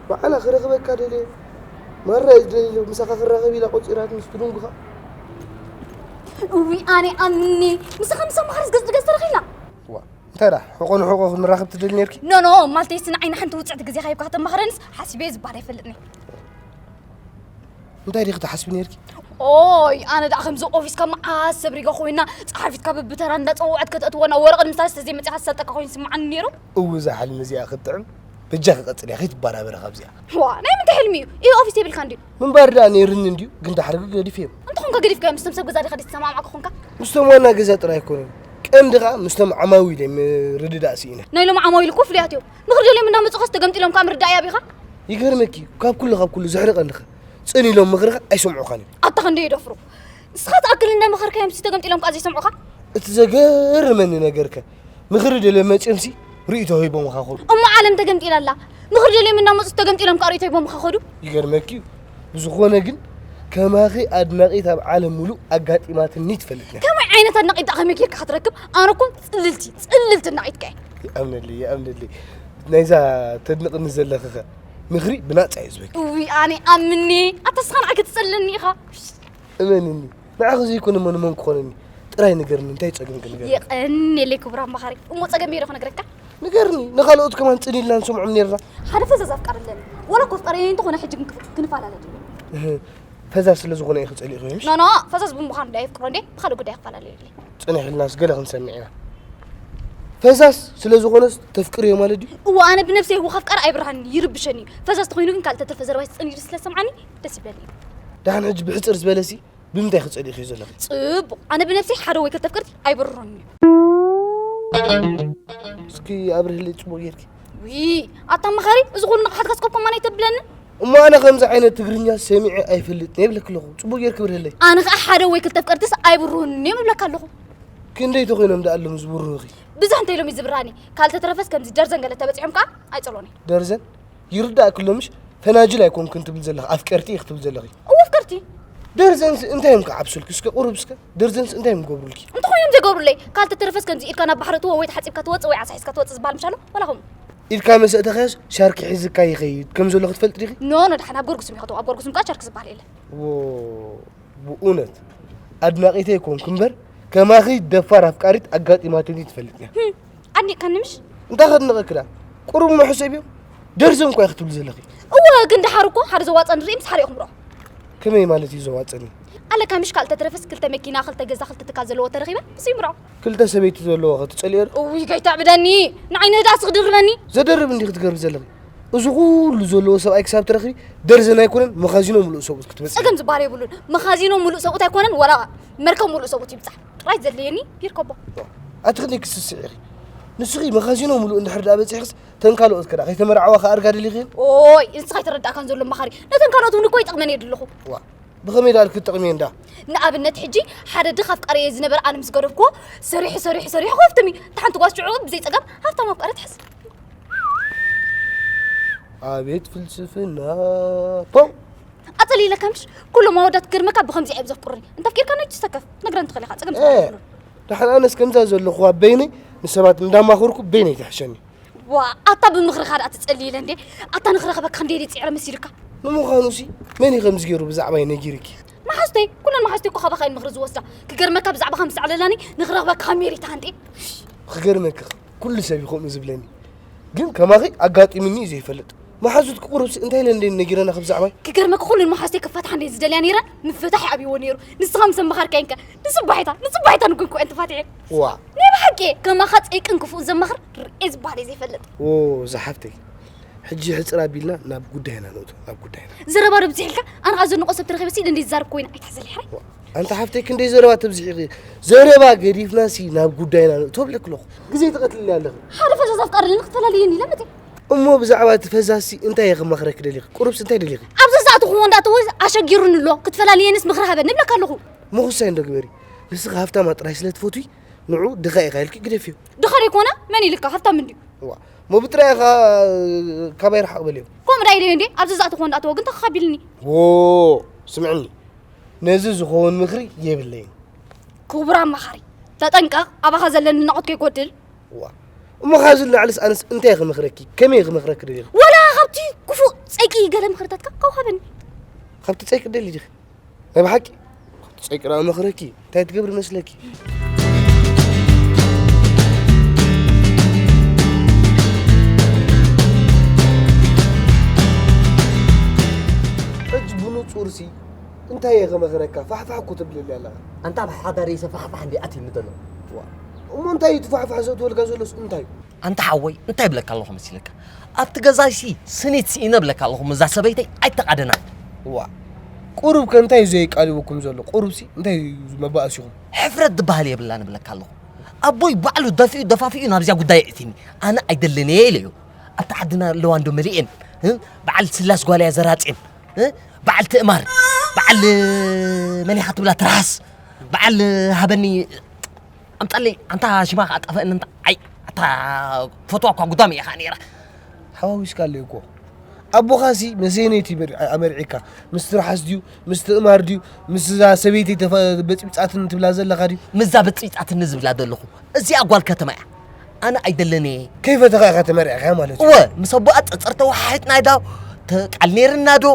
ባዕላ ክረኽበካ ደልየ፣ ማራ እየ ዝደልየ፣ ምሳኻ ክራኸብ ኢላ ቆጺራት ምስ ትድንጉኻ። እውይ፣ ኣነ ኣምኒ፣ ምሳኻ ምስ ኣማኻርስ ገጽ ንገጽ ተረኺብና። ዋ፣ እንታይ ደኣ፣ ሕቖ ንሕቖ ክንራኸብ ትደሊ ነርኪ? ኖ፣ ኖ፣ ማለተይስ ንዓይ ንሓንቲ ውጽዕቲ ግዜኻ ሂብካ ከተማኽረንስ ሓሲበ ዝበሃል ኣይፈልጥን እየ። እንታይ ዲኺ ትሓስቢ ነርኪ? ኦይ፣ ኣነ ደኣ ከምዚ ኦፊስካ መዓስ ሰብሪጋ ኮይና፣ ጸሓፊትካ በብተራ እንዳጸወዐት ከተእትወና፣ ወረቐት ምሳሌ ተዘይመጺኻ ዝሰልጠካ ኮይኑ ይስምዓኒ ነይሩ። እው፣ እዛ ሕልሚ እዚኣ ክትጥዕም፣ በጃኺ ቀጽልያ፣ ከይትበራበሪ ካብዚኣ። ዋ፣ ናይ ምንታይ ሕልሚ እዩ? ይህ ኦፊስ የብልካን ድዩ? ምንባር ደኣ ነይርኒ እንድዩ፣ ግን ዳሕሪ ገዲፈዮ። እንተኾንካ ገዲፍካዮ፣ ምስቶም ሰብ ገዛ ዲኻ ድዩ ተሰማማዕካ ኾንካ? ምስቶም ዋና ገዛ ጥራይ ኣይኮነን፣ ቀንዲ ኸኣ ምስቶም ዓማዊል እዮም ምርድዳእ ስኢነ። ናይ ሎም ዓማዊል እኮ ፍሉያት እዮም። ምኽሪ ደልዮም እንዳመጹ ኸስ ተገምጢሎም ከኣ ምርዳእ ይኣብይኻ። ይገርመኪ፣ ካብ ኩሉ፣ ካብ ኩሉ ዘሕርቐኒ ኸ፣ ጽን ኢሎም ምኽርኻ ኣይሰምዑኻን እዮም። ኣታ ክንደይ ይደፍሩ። ንስኻ ትኣክል እንዳመኸርካዮም ሲ ተገምጢሎም ከኣ ዘይሰምዑኻ። እቲ ዘገርመኒ ነገር ከ፣ ምኽሪ ደልዮም መጺኦምሲ ርእይቶ ሂቦምኻ ኸዱ። እሞ ዓለም ተገምጢላ ኣላ። ምኽሪ ደልዮም እንዳመጹ ተገምጢሎም ከኣ ርእይቶ ሂቦምኻ ኸዱ። ይገርመኪ እዩ። ብዝኾነ ግን ከማኺ ኣድናቒት ኣብ ዓለም ሙሉእ ኣጋጢማትኒ ትፈልጥ እያ። ከመይ ዓይነት ኣድናቒት ደኣ ከመይ ጌርካ ክትረክብ? ኣነ እኮ ጽልልቲ፣ ጽልልቲ ኣድናቒትካ እየ። ይኣምነለይ፣ ይኣምነለይ። ናይዛ ተድንቕኒ ዘለኺ ኸ ምኽሪ ብናጻ እዩ ዝህበኪ። እውይ፣ ኣነ ኣምኒ። ኣታ ንስኻ ንዓይ ክትጸልለኒ ኢኻ። እመንኒ፣ ንዓኺ ዘይኮነ መን መን ክኾነኒ? ጥራይ ንገርኒ፣ እንታይ ጸገምኪ ንገርኒ። የቐንየለይ ክቡር ኣማኻሪ። እሞ ጸገመይ ዶ ክነግረካ? ንገርኒ፣ ንኻልኦት ከማን ጽን ኢልና ንሰምዖም ኔርና። ሓደ ፈዛዝ ኣፍቃሪ ኣለኒ። ወላ እኮ ኣፍቃሪ እንተኾነ ሕጂ ግን ክፍ-፣ ክንፈላለ ድዩ? እህ፣ ፈዛዝ ስለ ዝኾነ ኢኺ ጸሊእኽዮ ምሽ? ኖ፣ ኖ፣ ፈዛዝ ብምዃኑ ዶ ኣየፍቅሮ እንዴ? ብኻልእ ጉዳይ ክፈላለ የድሊ። ጽንሕ ኢልናስ ገለ ክንሰምዕ ኢና። ፈዛዝ ስለ ዝኾነስ ተፍቅርዮ ማለት ድዩ? እወ፣ ኣነ ብነብሰይ ህውኽ ኣፍቃሪ ኣይብርሃንን፣ ይርብሸኒ እዩ። ፈዛዝ ተኾይኑ ግን ካልእ ተተርፈ ዘረባይ ጽን ኢሉ ስለ ዝሰምዓኒ ደስ ይብለኒ እዩ። ደሓን ሕጂ ብሕጽር ዝበለሲ ብምንታይ ክጸልእኽዮ ዘለኺ? ጽቡቕ፣ ኣነ ብነብሰይ ሓደ ወይ ክልተ ኣፍቀርቲ ኣይብርሁን እዩ። እስኪ ኣብርህለይ ጽቡቕ ጌርኪ። ዊ፣ ኣታ መኻሪ፣ እዚ ኩሉ ንቕሓት ከስከብኩም ኣነ ኣይተብለኒ። እሞ ኣነ ከምዚ ዓይነት ትግርኛ ሰሚዐ ኣይፈልጥን እየ ይብለኪ ኣለኹ። ጽቡቕ ጌርኪ ብርህለይ። ኣነ ኸኣ ሓደ ወይ ክልተ ኣፍቀርትስ ኣይብርሁን እዮም ይብለካ ኣለኹ። ክንደይ ተኾይኖም ደኣ ኣሎም ዝብርሁኺ? ብዙሕ እንተ ኢሎም እዩ ዝብራኒ። ካልተትረፈስ ከምዚ ደርዘን ገለ ተበጺሖም ከኣ ኣይጸልኦን እየ። ደርዘን? ይርዳእኪ ኣሎ ምሽ? ፈናጅል ኣይኮንክን ትብል ዘለኺ፣ ኣፍቀርቲ ኢኺ ትብል ዘለኺ። እወ ኣፍቀርቲ። ደርዘንስ እንታይ እዮም ክዓብሱልኪ? እስከ ቁሩብ እስከ ደርዘንስ እንታይ እዮም ክገብሩልኪ? እንተኾይኖም ዘይገብሩለይ፣ ካልተተረፈስ ከምዚ ኢድካ ናብ ባሕሪ እትዎ ወይ ተሓጺብካ ትወጽእ ወይ ዓሳ ሒዝካ ትወጽእ ዝበሃል ምሽ ኣሎ? ዋላ ከምኡ። ኢድካ መሰ እተኸያስ ሻርኪ ሒዝካ ይኸይድ ከም ዘሎ ክትፈልጢ ዲኺ? ኖ፣ ኖ፣ ደሓን ኣብ ገርጉስም ይኸተው፣ ኣብ ገርጉስም ከኣ ሻርኪ ዝበሃል የለን። ዎ፣ ብእውነት ኣድናቒተይ ኮንኩ እምበር፣ ከማኺ ደፋር ኣፍቃሪት ኣጋጢማትኒ ትፈልጥ እያ። ህም፣ ኣድኒቕካኒ ምሽ? እንታይ ከድንቐኪ ደኣ? ቁሩብ እሞ ሕሰብዮ። ደርዘን እኳ ኢኺ ትብሊ ዘለኺ። እወ፣ ግን ደሓር እኮ ሓደ ዘዋጽእ ንርኢ ምስ ሓደ ኢኹም ርኦ። ከመይ ማለት እዩ ዘዋጽእኒ? ኣለካ ምሽ ካልእ ተትረፈስ ክልተ መኪና፣ ክልተ ገዛ፣ ክልተ ትካል ዘለዎ ተረኺበ፣ ምስ ይምርዖ። ክልተ ሰበይቲ ዘለዎ ኸ ትጸልእዮ ዶ? እውይ፣ ከይተዕብደኒ። ንዓይ ንህድኣት ክድርበኒ። ዘደርብ እንዲኺ ትገርቢ ዘለኺ። እዚ ኩሉ ዘለዎ ሰብኣይ ክሳብ ትረኽቢ፣ ደርዘን ኣይኮነን፣ መኻዚኖ ምሉእ ሰብኡት ክትበጽሒ። ጸገም ዝበሃል የብሉን። መኻዚኖ ምሉእ ሰብኡት ኣይኮነን፣ ወላ መርከብ ምሉእ ሰብኡት ይብጻሕ። ጥራይ ዘድልየኒ ቢርከቦ። ኣቲ ክንደይ ክትስስዒ ኢኺ? ንስኺ መኻዚኖ ምሉእ እንድሕር ደኣ በጺሕክስ፣ ተን ካልኦት ከ ደኣ ከይተመርዓዋ ከኣርጋ ደሊኺ? ኦይ፣ ንስኻ ኣይተረዳእካን ዘሎ መኻሪ። ነተን ካልኦት እውን እኮ ይጠቕመን እየ ደለኹ። ዋ፣ ብኸመይ ደኣ ክትጠቕምየን ደኣ? ንኣብነት ሕጂ ሓደ ድኻ ኣፍቃሪ እየ ዝነበረ ኣነ ምስ ገደፍኩዎ፣ ሰሪሑ፣ ሰሪሑ፣ ሰሪሑ ከፍትም እዩ። እታ ሓንቲ ጓል ሽዑ ብዘይ ጸገም ሃብታም ኣፍቃሪ ትሕዝ። ኣቤት ፍልስፍና። ፖው! ኣጸሊለካ ምሽ? ኩሎም ኣወዳት ክገርመካ ብኸምዚ እዮም ዘፍቅሩኒ። እንተ ኣፍቂርካ ናይ ትስተከፍ። ነግረን ትኽእል ኢኻ። ጸገም እ፣ ትኸውን። ደሓን ኣነስ ከምዛ ዘለኹዋ በይነይ ንሰባት እንዳማኸርኩ በይነይ ትሕሸኒ። ዋ፣ ኣታ ብምኽርኻ ደኣ ትጸልይለ እንዴ? ኣታ ንኽረኽበካ ክንደይ ደይ ጽዕረ መሲልካ? ንምዃኑሲ መን እዩ ከምዚ ገይሩ ብዛዕባይ ነጊርኪ? መሓዙተይ፣ ኩለን መሓዙተይ እኮ ካባኻ እየን ምኽሪ ዝወስዳ። ክገርመካ ብዛዕባኻ ምስ ኣዕለላኒ ንኽረኽበካ ካብ ሜሪታ እንዴ? ክገርመኪ ኩሉ ሰብ እዩ ከምኡ ዝብለኒ። ግን ከማኺ ኣጋጢሙኒ እዩ ዘይፈልጥ። መሓዙትኪ ቁሩብሲ እንታይ ኢለን እንዴ ነጊረናኺ ብዛዕባይ? ክገርመኪ ኩለን መሓዙተይ ክፋትሓ እንዴ ዝደልያ ነይረን ምፍታሕ ይኣብይዎ ነይሩ። ንስኻ ምስ ኣማኻርካየን ከ ንጽባሒታ፣ ንጽባሒታ ንጎንኩ እየን ተፋቲሐን። ዋ። ናይ ብሓቂ ከማኻ ጸይቅን ክፉእን ዘማኽር ርእየ ዝበሃል እየ ዘይፈልጥ። ዎ፣ ዝሓፍተይ። ሕጂ ሕጽር ኣቢልና ናብ ጉዳይና ንእቶ፣ ናብ ጉዳይና። ዘረባ ዶ ብዚሕልካ? ኣነ ኸኣ ዘድንቖ ሰብ ተረኺበ ሲል እንዴ ዝዛረብ ኮይነ ኣይትሕዘለይ ሕራይ። ዋ፣ ኣንታ ሓፍተይ ክንደይ ዘረባ ተብዚሒ ኢኺ። ዘረባ ገዲፍና ሲ ናብ ጉዳይና ንእቶ እብለኪ ኣለኹ። ግዜ ትቐትልኒ ኣለኺ። ሓደ ፈዛዝ ኣፍቃሪ ኣለኒ ክትፈላልየኒ ኢለ መጺአ። እሞ ብዛዕባ እቲ ፈዛዝ ሲ እንታይ እየ ክመኽረኪ ደሊኺ? ቁሩብሲ እንታይ ደሊኺ? ኣብ ዘዛእትኹዎ እንዳእተወ ኣሸጊሩኒ ኣሎ። ክትፈላልየንስ ምኽሪ ሃበኒ እብለካ ኣለኹ። ምኹሳይ እንዶ ግበሪ። ንስኺ ሃፍታማ ጥራይ ስለ ትፈትዊ ንዑ ድኻ ኢኻ ኢልኪ ግደፍዮ። ድኻ ደይኮነ መን ኢልካ? ሃፍታም እንድዩ። እዋ፣ እሞ ብጥራይ ኢኻ ካባይ ርሓቕ በልዮ። ከምኡ ዳ ኢለዮ እንዴ? ኣብዚ ዝኣተኹዎ እንዳእተወ ግን ተኻቢልኒ። ዎ፣ ስምዕኒ፣ ነዚ ዝኸውን ምኽሪ የብለይን። ክቡር ኣማኻሪ፣ ተጠንቀቕ፣ ኣባኻ ዘለኒ ናቕት ከይጎድል። እዋ፣ እሞ ካብዚ ንላዕልስ ኣነስ እንታይ ክመኽረኪ? ከመይ ክመኽረኪ ደሊኺ? ወላ ካብቲ ክፉእ ጸይቂ ገለ ምኽርታትካ ካብኡ ሃበኒ። ካብቲ ጸይቂ ደሊ ዲኺ? ናይ ብሓቂ? ጸይቂ ደኣ መኽረኪ፣ እንታይ ትገብሪ መስለኪ? ሕጂ ብንጹርሲ እንታይ እየ ክመኽረካ? ፋሕፋሕ እኮ ትብለኒ ኣለኻ። ኣንታ ኣብ ሓዳረይ ሰ ፋሕፋሕ እንዲ ኣትዩኒ ዘሎ። ዋ፣ እሞ እንታይ እዩ እቲ ፋሕፋሕ ዘእትወልካ ዘሎስ እንታይ እዩ? ኣንታ ሓወይ፣ እንታይ እብለካ ኣለኹ መሲለካ? ኣብቲ ገዛይሲ ስኒት ስኢነ እብለካ ኣለኹ፣ ምስዛ ሰበይተይ ኣይተቓደናን። እዋ፣ ቁሩብ ከ እንታይ እዩ ዘየቃልወኩም ዘሎ? ቁሩብሲ እንታይ እዩ መባእሲኹም? ሕፍረት ዝበሃል የብላን እብለካ ኣለኹ። ኣቦይ ባዕሉ ደፊኡ ደፋፊኡ ናብዚኣ ጉዳይ የእትኒ። ኣነ ኣይደልን እየ ኢለ እዩ። ኣብታ ዓድና ኣለዋ እንዶ መሊኤን፣ እ? በዓል ስላስ ጓል እያ ዘራፅየን፣ እ? በዓል ትእማር፣ በዓል መን ኢኻ ትብላ ትርሃስ፣ በዓል ሃበኒ ኣምፃለይ። ኣንታ ሽማ ከዓ ጠፈእኒ። እንታ ኣይ ኣታ ፈትዋ እኳ ጉዳም እየ ከዓ ነይራ። ሓዋዊስካ ኣሎ እኮ። ኣቦኻሲ መሰነይቲ መር- ኣመርዒካ፣ ምስ ትርሓስ ድዩ፣ ምስ ትእማር ድዩ፣ ምስ እዛ ሰበይቲ ተፈ- በፂብፃትን ትብላ ዘለኻ ድዩ? ምስዛ በፂብፃትኒ ዝብላ ዘለኹ፣ እዚኣ ጓል ከተማ እያ። ኣነ ኣይደለንየ። ከይፈተኻ ኢኻ ተመርዒኻ ማለት እዩ። እወ፣ ምስ ኣቦኣ ፀፀር ተወሓሒጥና ዳ ተቃል ነይርና ዶ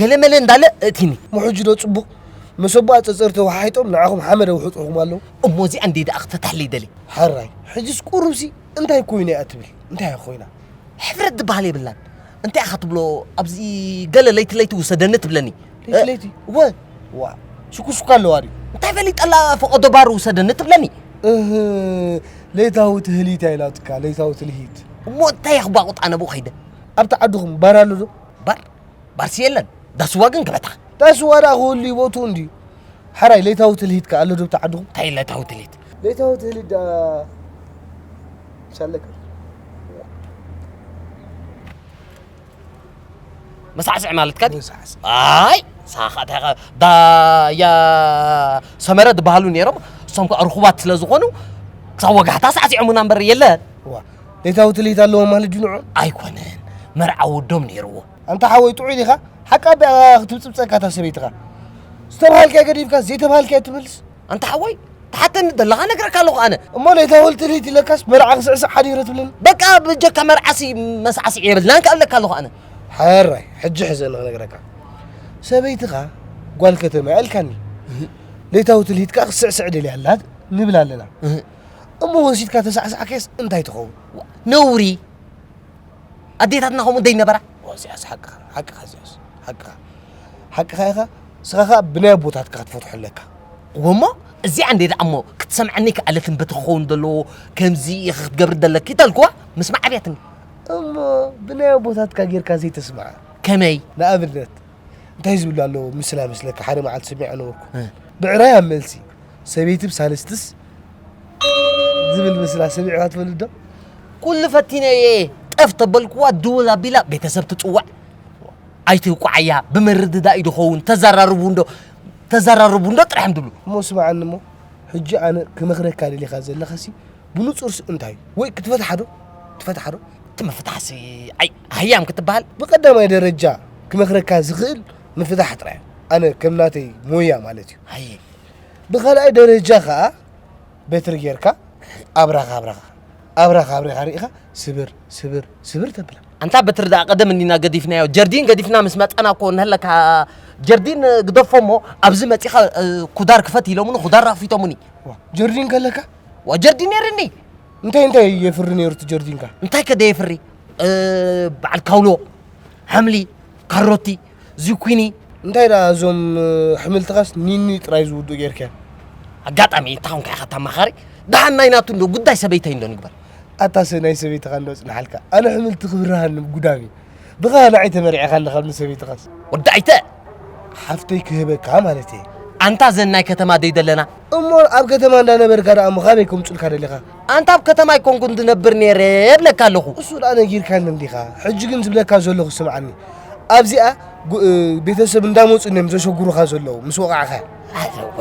ገለመለ እንዳለ እእቲኒ። ምሕጂ ዶ ፅቡቕ? ምስ ኣቦኣ ፀፀር ተወሓሒጦም ንዓኹም ሓመድ ኣውሕጥኹም ኣለዉ። እሞ እዚኣ እንዴ ደኣ ክትፈትሐለይ ደሊ። ሓራይ፣ ሕጅስ ቁሩብሲ እንታይ ኮይነ እያ ትብል? እንታይ እያ ኮይና? ሕፍረት ዝበሃል የብላን። እንታይ ኢኻ ትብሎ? ኣብዚ ገለ ለይቲ ለይቲ ውሰደኒ ትብለኒ። ለይቲ ለይቲ? እወ። ዋ፣ ሽኩሽኩ ኣለዋ ድዩ? እንታይ ፈሊጠላ ፈቐዶ ባር ውሰደኒ ትብለኒ። እህ፣ ለይታዊ ትህሊት እያ ኢላትካ፣ ለይታዊ ትልሂት። እሞ እንታይ የኽባቑጥ ኣነ ብኡ ከይደ? ኣብቲ ዓድኹም ባር ኣሎ ዶ? ባር? ባርሲ የለን። ዳስዋ ግን ገበታ። ዳስዋ ደኣ ክህሉ እዩ ቦትኡ እንድዩ። ሓራይ ለይታዊ ትልሂት ከ ኣሎ ዶ ኣብቲ ዓድኹም? እንታይ ለይታዊ ትልሂት? ለይታዊ ትልሂት ደኣ ሳለካ። መሳዕስዕ ማለትካ ድዩ? መሳዕስዕ። ኣይ፣ ሳኻ እንታይ ኸ-፣ ዳ-፣ ያ-፣ ሰመረ ዝበሃሉ ነይሮም። እሶም ከኣ ርኹባት ስለ ዝኾኑ፣ ክሳብ ወጋሕታ ሳዕሲዖሙና እምበር የለን። ዋ፣ ለይታዊ ትልሂት ኣለዎም ማለት ድዩ ንዖም? ኣይኮነን። መርዓ ወዶም ነይርዎ። ኣንታ ሓወይ ጥዑይ ዲኻ? ሓቃ ቢያ ክትብጽብጸካ እታ ሰበይትኻ። ዝተባሃልካዮ ገዲፍካ ዘይተባሃልካዮ ትመልስ። ኣንታ ሓወይ፣ ትሓተኒ ዘለኻ ነግረካ ኣለኹ ኣነ። እሞ ለይታዊ ትልሂት ኢለካስ መርዓ ክስዕስዕ ሓዲረ ትብለኒ? በቃ ብጀካ መርዓሲ መሳዕስዒ የብልናን ከኣ እብለካ ኣለኹ ኣነ። ሓራይ፣ ሕጂ ሕዘኒ ክነግረካ። ሰበይትኻ ጓል ከተማ እያ ኢልካኒ። እህ። ለይታዊ ትልሂት ከኣ ክስዕስዕ ደልያ ኣላ ንብል ኣለና። እህ። እሞ ወሲድካ ተሳዕሳዕካስ እንታይ ትኸውን? ነውሪ። ኣዴታትና ከምኡ ደይ ነበራ? እዚኣስ ሓቅኻ፣ ሓቅኻ እዚኣስ፣ ሓቅኻ። ሓቅኻ ኢኻ። ንስኻ ኸኣ ብናይ ኣቦታትካ ክትፈትሖ ኣለካ። እወ እሞ፣ እዚኣ እንዴ ደኣ እሞ ክትሰምዓኒ ከኣለትን በቲ ክኸውን ዘለዎ ከምዚ ኢኺ ክትገብሪ ደለኪ ተልክዋ፣ ምስማዕ ኣብያትኒ። እሞ ብናይ ኣቦታትካ ጌርካ ዘይተስምዓ? ከመይ? ንኣብነት፣ እንታይ ዝብሉ ኣለዉ ምስላ መስለካ? ሓደ መዓልቲ ሰሚዐ ነበርኩ። እ። ብዕራይ ኣብ መልሲ፣ ሰበይቲ ብሳልስትስ ዝብል ምስላ ሰሚዕካ ትፈልጥ ዶ? ኩሉ ፈቲነ እየ። ጠፍ ተበልክዋ ድውል ኣቢላ ቤተሰብ ትጽዋዕ። ኣይትውቃዓያ፣ ብምርድዳእ እዩ ዝኸውን። ተዘራርቡ እንዶ፣ ተዘራርቡ እንዶ ጥራሕ እንድሉ። እሞ ስምዓኒ እሞ፣ ሕጂ ኣነ ክመኽረካ ደሊኻ ዘለኻሲ ብንጹርስ እንታይ? ወይ ክትፈትሓ ዶ? ትፈትሓ ዶ? እቲ ምፍታሕሲ፣ ኣይ፣ ሃያም ክትበሃል። ብቐዳማይ ደረጃ ክመኽረካ ዝኽእል ምፍታሕ ጥራይ እዩ። ኣነ ከም ናተይ ሞያ ማለት እዩ። ሃየ። ብኻልኣይ ደረጃ ኸኣ በትሪ ጌርካ ኣብራኻ ኣብራኻ፣ ኣብራኻ ኣብሪኻ ርኢኻ ስብር፣ ስብር፣ ስብር ተብላ። ኣንታ በትሪ ደኣ ቀደም እንዲና ገዲፍናዮ። ጀርዲን ገዲፍና ምስ መጻና እኮ እንሀለካ ጀርዲን ግደፎ እሞ ኣብዚ መጺኻ፣ እ፣ ኩዳር ክፈት ኢሎምኒ፣ ኩዳር ኣኽፊቶምኒ። ዋ፣ ጀርዲን ከለካ? ዋ፣ ጀርዲን ነይርኒ። እንታይ እንታይ የፍሪ ነይሩ እቲ ጀርዲንካ? እንታይ ከ ደየፍሪ? እ፣ በዓል ካውሎ፣ ሓምሊ፣ ካሮቲ፣ ዙኩኒ። እንታይ ደኣ እዞም፣ እ፣ ኣሕምልትኻስ ኒኒ ጥራይ ዝውድኡ ጌርካዮም? ኣጋጣሚ እንታይ ኾንካ ኢኻ ተማኻሪ? ደሓን ናይ ናቱ እንዶ ጉዳይ ሰበይተይ እንዶ ንግበር። ኣታ ሰ ናይ ሰበይትኻ እንዶ ጽንሓልካ። ኣነ ኣሕምልቲ ክብርሃኒ ጉዳም እዩ። ብኻ ንዓይ ተመርዒኻ ኣለኻ ምስ ሰበይትኻስ? ወዲ ኣይተ! ሓፍተይ ክህበካ ማለት እየ። ኣንታ ዘን ናይ ከተማ ደይ ደለና? እሞ ኣብ ከተማ እንዳነበርካ ደኣ እሞ ካበይ ከምጹልካ ደሊኻ? ኣንታ ኣብ ከተማ ኣይኮንኩን ዝነብር ነይረ እብለካ ኣለኹ። እሱ ደኣ ነጊርካኒ እንዲኻ። ሕጂ ግን ዝብለካ ዘለኹ ስምዓኒ። ኣብዚኣ ጉ-፣ እ፣ ቤተሰብ እንዳመጹ እዮም ዘሸጉሩኻ ዘለዉ ምስ ወቓዕኻ። ኣዘወ።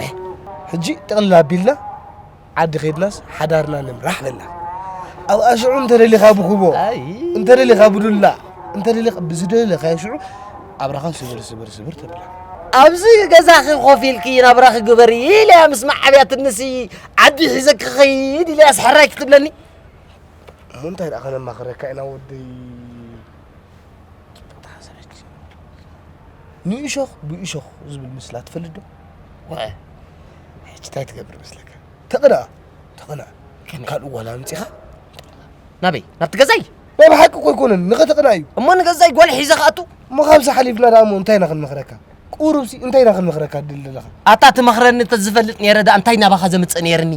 ሕጂ ጥቕልል ኣቢልና ዓዲ ኸይድናስ ሓዳርና ንምራሕ በልና። ኣብኣ ሽዑ እንተደሊኻ ብኩቦ፣ ኣይ። እንተደሊኻ ብዱላ፣ እንተደሊኻ ብዝደለኻዮ ሽዑ ኣብራኻ ስብር፣ ስብር፣ ስብር ተብላ። ኣብዚ ገዛኺ ኮፍ ኢልኪ ናብራኺ ግበሪ ኢለያ ምስ መዓብያትንሲ ዓዲ ሒዘኪ ኸይድ ኢለያስ ሕራይ ክትብለኒ። እሞ እንታይ ደኣ ከነማኽረካ ኢና ወደይ? ጽቡቕ ተሓሰበች። ንእሾኽ ብእሾኽ ዝብል ምስላ ትፈልጥ ዶ? ወ-፣ ሕጂ እንታይ ትገብር መስለካ? ተቕንኣ፣ ተቕንኣ። ከመይ? ካልእ ጓል ኣምጺኻ? ናበይ? ናብቲ ገዛይ? ናይ ብሓቂ እኮ ኣይኮነን፣ ንኸተቕንኣ እዩ። እሞ ንገዛይ ጓል ሒዘ ክኣቱ? እሞ ካብዚ ሓሊፍና ደኣ እሞ እንታይ ኢና ክንመኽረካ? ቁሩብሲ እንታይ ኢና ክንመኽረካ ትደሊ ዘለኻ? ኣታ ትመኽረኒ እንተዝፈልጥ ነይረ ደኣ እንታይ ናባኻ ዘምጽእ ነይርኒ?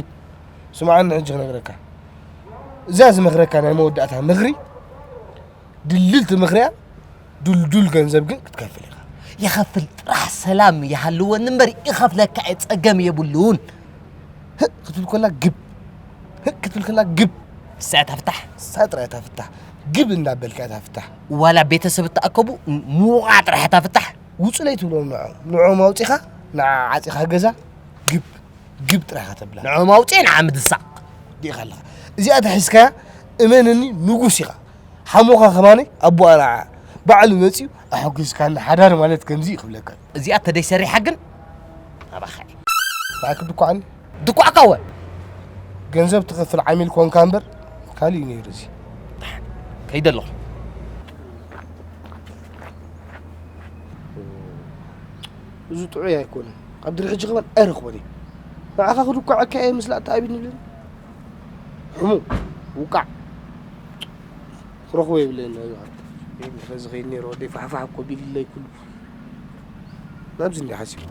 ስምዓኒ ሕጂ ክነግረካ። እዛ ዝመኽረካ ናይ መወዳእታ ምኽሪ፣ ድልድልቲ ምኽሪ እያ፣ ድልዱል ገንዘብ ግን ክትከፍል ኢኻ። ይኸፍል ጥራሕ ሰላም ይሃልወኒ እምበር ይኸፍለካ እየ፣ ጸገም የብሉን። ህእ ክትብል ኮላ ግብ። ህቅ ክትብል ከላ ግብ። ንሳ እያ ታፍታሕ። ንሳ ጥራይ እያ ታፍታሕ። ግብ እንዳበልካ እያ ታፍታሕ። ዋላ ቤተሰብ እተኣከቡ ምውቓዕ ጥራሕ እያ ታፍታሕ። ውጹ ለይትብሎም ንዖም። ንዖም ኣውጺኻ፣ ንዓ ዓጺኻ ገዛ፣ ግብ፣ ግብ ጥራይ ኢኻ ተብላ። ንዖም ኣውጺኤ ንዓ ምድሳቕ። ዲኻ ኣለኻ። እዚኣ ተሒዝካያ፣ እመነኒ ንጉስ ኢኻ። ሓሞኻ ከማኒ ኣቦኣ ንዓ ባዕሉ መጺኡ ኣሐጒስካኒ ሓዳር ማለት ከምዚ እዩ ክብለካ። እዚኣ ተደይ ሰሪሓ ግን ናባኻ እየ። ንዓኪ ድኳዕኒ? ድኳዕካ እወ። ገንዘብ ትኸፍል ዓሚል ኮንካ እምበር ካልእ እዩ ነይሩ እዚ። ከይደ ኣለኹ። እዚ ጥዑይ ኣይኮነን። ካብ ድሪ ሕጂ ከማን ኣይረኽቦን እየ። ንዓኻ ክድኳዐካ እየ ምስላ ኣተኣቢኒ ይብለኒ። ሕሙ፣ ውቃዕ። ክረኽቦ የብለይን ናይዚ ዓዲ። ይህ ምኽረ ዝኸይድ ነይሩ ወደይ ፋሕፋሕ እኮ ቢልለይ ኩሉ። ናብዚ እንዲ ሓሲብ።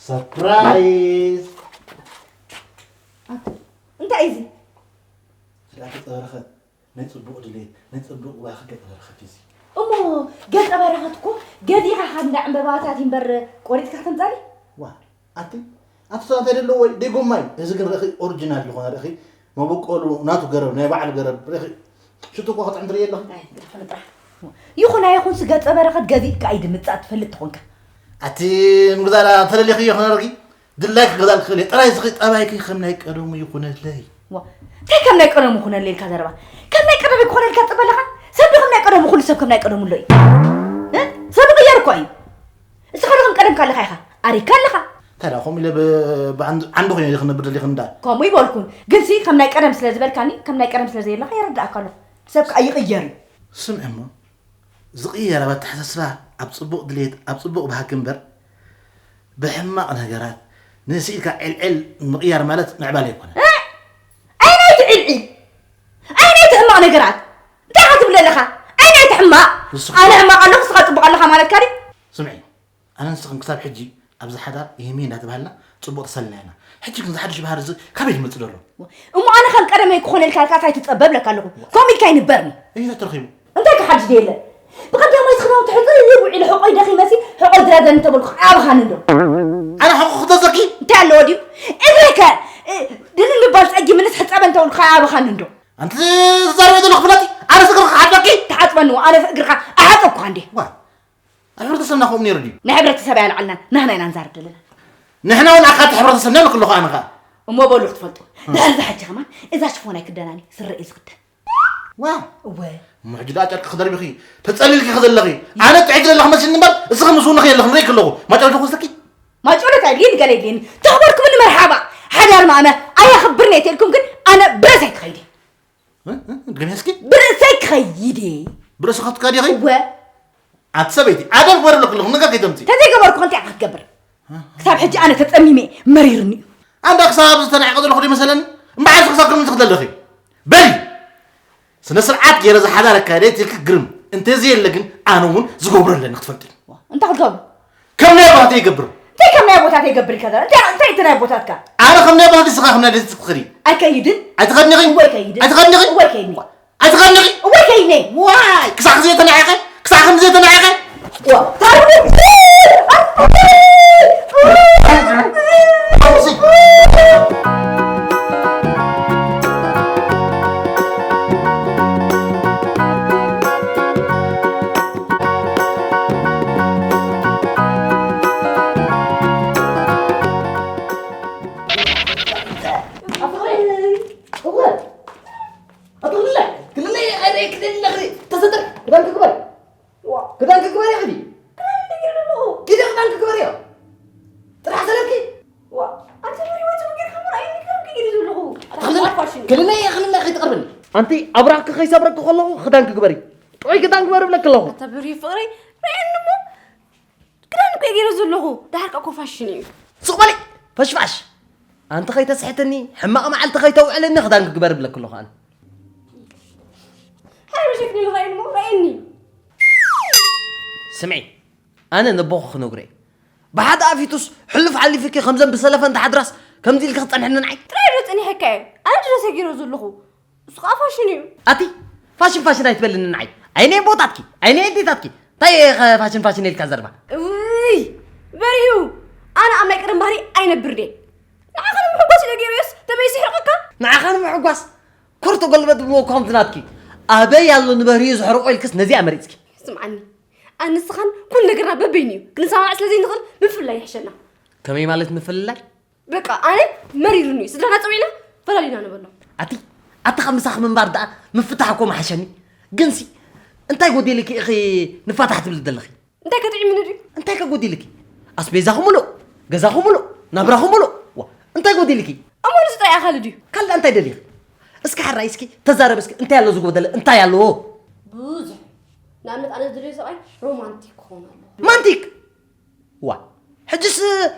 ሰርፕራይዝ! እንታይ እዩ እዚ? ክዳን ተጸበረኸት፣ ናይ ጽቡቕ ድሌት፣ ናይ ጽቡቕ ባህጊ ገጸ በረኸት እዩ እዚ። እሞ ገጸ በረኸት እኮ ገዚእኻ ካብ እንዳ ዕምበባታት እዩ እምበር ቆሪጽካ ከተምጻሊ? ዋ፣ ኣቲ ኣብቲ ሰባት እንታይ ዘለዎ ወይ ደይ ጎማ እዩ። እዚ ግን ርኢኺ ኦሪጂናል ዝኾነ ርኢኺ መበቆሉ ናቱ ገረብ፣ ናይ ባዕሉ ገረብ ርኢኺ ሽቶ እኮ ክጥዕም ትርኢ ኣለኺ። ኣይ፣ ግደፈኒ ጥራሕ። ይኹን ኣይኹንስ ገጸ በረኸት ገዚእካ እዩ ድምጻእ ትፈልጥ ተኾንካ። ኣቲ ምግዛላ ተለሊኺ ይኾነ ርጊ ድላይ ክገዛል ክኽእል እየ። ጥራይ ዝኺ ጠባይኪ ከም ናይ ቀደሙ ይኹነለይ። ዋ፣ እንታይ ከም ናይ ቀደሙ ይኹነለይ ኢልካ ዘረባ? ከም ናይ ቀደሙ ይኹነልካ ትጽበ ኣለኻ? ሰብ ዶ ከም ናይ ቀደሙ ኩሉ ሰብ ከም ናይ ቀደሙ ኣሎ እዩ? እ? ሰብ ይቕየር እኮ እዩ። እስኻ ዶ ከም ቀደምካ ኣለኻ ኢኻ? ኣሪግካ ኣለኻ። እንታይ ደኣ ከምኡ ኢለ ብ-፣ ብዓንድ-፣ ዓንዲ ኮይነ ኢለ ክነብር ደሊኺ እንዳ? ከምኡ ይበልኩን። ግንሲ ከም ናይ ቀደም ስለ ዝበልካኒ፣ ከም ናይ ቀደም ስለ ዘየለኻ የረድኣካ ኣለኹ። ሰብ ከኣ ይቕየር እዩ። ስምዒ እሞ፣ ዝቕየር ኣብ ኣተሓሳስባ፣ ኣብ ጽቡቕ ድሌት፣ ኣብ ጽቡቕ ባህጊ እምበር፣ ብሕማቕ ነገራት ንእሲ ኢልካ ዕልዕል ምቕያር ማለት ምዕባለ ኣይኮነን። እ? ኣየናይቲ ዕልዒል? ኣየናይቲ ሕማቕ ነገራት? እንታይ ኢኻ ትብል ኣለኻ? ኣየናይቲ ሕማቕ? ንስኺ ኣነ ሕማቕ ኣለኹ፣ ንስኻ ጽቡቕ ኣለኻ ማለትካ ድዩ? ስምዒ፣ ኣነ ንስኽን ክሳብ ሕጂ ኣብዚ ሓዳር ይህሚ እንዳተባሃልና ጽቡቕ ተሰልና ኢና። ሕጂ ግን ዝሓድሽ ባህሪ እዚ ካበይ ዝመጽእ ዘሎ? እሞ ኣነ ከም ቀደመይ ክኾነልካ ኢልካ እንታይ ትጸበ እብለካ ኣለኹ? ከምኡ ኢልካ ይንበርኒ። እዩ ተረኺቡ። እንታይ ክሓድሽ ደየለ? ብቐዳማይ ዝኽዳውንቲ ሕጽብ ውዒሉ ሕቆይ ደኺመሲ ሕቆይ ድረዘኒ እንተበልኩ ኣበኻኒ እንዶ? ኣነ ሕቆ ክተዘኪ? እንታይ ኣለዎ ድዩ? እግረይ ከ፣ እ፣ ድንን ምባል ጸጊምንስ ሕጸበ እንተበልኩ ኣበኻኒ እንዶ? ኣንቲ ትዛረቢ ዘለኹ ፍለጢ፣ ኣነ እግርኻ ክሓድበኪ? ትሓጽበኒ፣ ኣነ እግርኻ ኣሓጸብኩኻ እንዴ? ዋ፣ ኣብ ሕብረተሰብና ከምኡ ነይሩ ድዩ? ናይ ሕብረተሰብ ኣያልዓልና፣ ናህና ኢና ንዛረብ ዘለና። ንሕና እውን ኣካልቲ ሕብረተሰብና ንክለኹ ኣነ ኸኣ። እሞ በሉ ክትፈልጡ። ድሕሪ እዚ ሕጂ ከማን እዛ ሽፎን ኣይክደናን እዩ፣ ስረ እዩ ዝኽደን። ዋ! እወ። እሞ ሕጂ ደኣ ጨርቂ ክደርቢኺ፣ ተጸሊልኪ ዘለኺ። ኣነ ጥዕይቲ ዘለኹ መስልኒ እምበር፣ እስኺ ምስ ውንኺ የለኽን ርእይኪ ኣለኹ። ማጨሎ ተኾስተኪ? ማጨሎ እንታይ የድልየኒ፣ ገለ የድልየኒ። ተኽበርኩምኒ መርሓባ። ሓዳር ማእመ ኣየኽብርን እየ ተልኩም ግን ኣነ ብረሰይ ክኸይድ እየ። እ? እ? ድገምያ እስኪ። ብርእሰይ ክኸይድ እየ። ብርእስኻ ክትከዲ ኢኺ? እወ። ኣቲ ሰበይቲ፣ ኣደብ ግበሪ ኣለኩ ኣለኹ፣ ነገር ከይተምፂ። ተዘይገበርኩ እንታይ ኢኻ ክትገብር? ክሳብ ሕጂ ኣነ ተጸሚመ፣ መሪርኒ እዩ። ኣንዳ ክሳብ ኣብዚ ተናዒቐ ዘለኹ ዶ ይመሰለኒ? እምበኣር ክሳብ ከምዚ ክትደለኺ። በሊ! ስነ ስርዓት ገይረ ዝሓዳር ኣካይደ ትልክ ግርም። እንተዘየለ ግን ኣነ እውን ዝገብሮ ኣለኒ ክትፈልጢ። እንታይ ክትገብር? ከም ናይ ኣቦታተይ ይገብር። እንታይ ከም ናይ ኣቦታተይ ይገብር ኢልካ ዘረ-? እንታይ፣ እንታይ እቲ ናይ ኣቦታትካ? ኣነ ከም ናይ ኣቦታተይ፣ ንስኻ ከም ናይ ደቂ ትኽሪ። ኣይከይድን። ኣይትኸድኒ ኢኺ? እወ፣ ኣይከይድን። ኣይትኸድኒ ኢኺ? እወ፣ ኣይከይድን። ኣይትኸድኒ ኢኺ? እወ፣ ኣይከይድን። ዋይ! ክሳዕ ክንደይ ተናዒቐ? ክሳዕ ክንደይ ተናዒቐ? ዋ፣ ታሪኽ! ኣትኽልለ፣ ክልለ፣ ኣረ፣ ክልለ፣ ተሰተር፣ ክዳን ክግበር። ዋ። ክዳን ክግበር ኢኺ። ክዳን እንደ ገይረ ኣለኹ። ግደ ክዳን ክግበር እዮ። ጥራሕ ሰለልኪ። ዋ። ኣንተ ብሪ ወጽእ ገይርካ ምርኣይ ክዳን ክግይር ዘለኹ። ኣትኽልለ፣ ፋሽን። ክልለ፣ ክልለ፣ ከይትቐርብኒ። ኣንቲ ኣብራኽኪ ከይሰብረኪ ከለኹ ክዳን ክግበሪ። ጥዑይ ክዳን ግበሪ እብለኪ ኣለኹ። ኣታ ብሪ ፍቕረይ፣ ርኣየኒ እሞ። ክዳን እኮ እየ ገይረ ዘለኹ። ደሓር ከኣ እኮ ፋሽን እዩ። ስቕ በሊ፣ ፈሽፋሽ። ኣንቲ ከይተስሕትኒ፣ ሕማቕ መዓልቲ ከይተውዕልኒ ክዳን ክግበር እብለኪ ኣለኹ ኣነ። ሓረብ ሸፍኒ ልኽረአኒ እሞ ርኣየኒ። ስምዒ፣ ኣነ ነቦኺ ክነግሮ እየ። ብሓደ ኣፊቱስ ሕሉፍ ሓሊፉኪ ከምዘን ብሰለፈን ተሓድራስ ከምዚ ኢልኪ ክጸንሕኒ ንዓይ? ጥራይ ዶ ጸኒሐካ እየ? ኣነ ድረስ ገይረ ዘለኹ። እሱ ከዓ ፋሽን እዩ። ኣቲ ፋሽን ፋሽን ኣይትበልኒ ንዓይ። ኣይነ ቦታትኪ፣ ኣይነ ኣዴታትኪ። እንታይ እየ ኸ ፋሽን ፋሽን ኢልካ ዘርባ? ውይ በሪሁ። ኣነ ኣብ ናይ ቀደም ባህሪ ኣይነብር ድየ። ንዓኻ ንምሕጓስ ኢለ ገይረዮስ ተመይሱ ይሕርቐካ? ንዓኻ ንምሕጓስ ኮርቶ ገልበጥ ብሎ እኳ ከምቲ ናትኪ ኣበይ ኣሎ ንበሪሁ ዝሕርቆ ኢልክስ ነዚኣ መሪጽኪ? ስምዓኒ፣ ኣንስኻን ኩሉ ነገርና በበይኑ እዩ። ክንሰማማዕ ስለ ዘይንኽእል ምፍልላይ ይሕሸና። ከመይ ማለት ምፍልላይ? በቃ ኣነ መሪሩኒ እዩ። ስድራና ጸዊዕና ፈላሊና ንበሎ። ኣቲ ኣቲ ካብ ምሳኺ ምንባር ደኣ ምፍታሕ እኮ ምሓሸኒ። ግንሲ እንታይ ጎዲልኪ ኢኺ ንፋታሕ ትብል ዘለኺ? እንታይ ከጥዒምኒ ድዩ? እንታይ ከጎዲልኪ? ኣስቤዛኹ ምሉእ፣ ገዛኹ ምሉእ፣ ናብራኹ ምሉእ። ዋ እንታይ ጎዲልኪ? እሞ ንሱ ጥራይ ኣኻሊ ድዩ? ካልእ እንታይ ደሊኺ? እስኪ ሓራይ እስኪ ተዛረብ እስኪ እንታይ ኣሎ ዝጎደለ እንታይ ኣለዎ? ብዙሕ። ንኣብነት ኣነ ዝደልዮ ሰብኣይ ሮማንቲክ ክኸውን ኣለዎ። ማንቲክ? ዋ ሕጅስ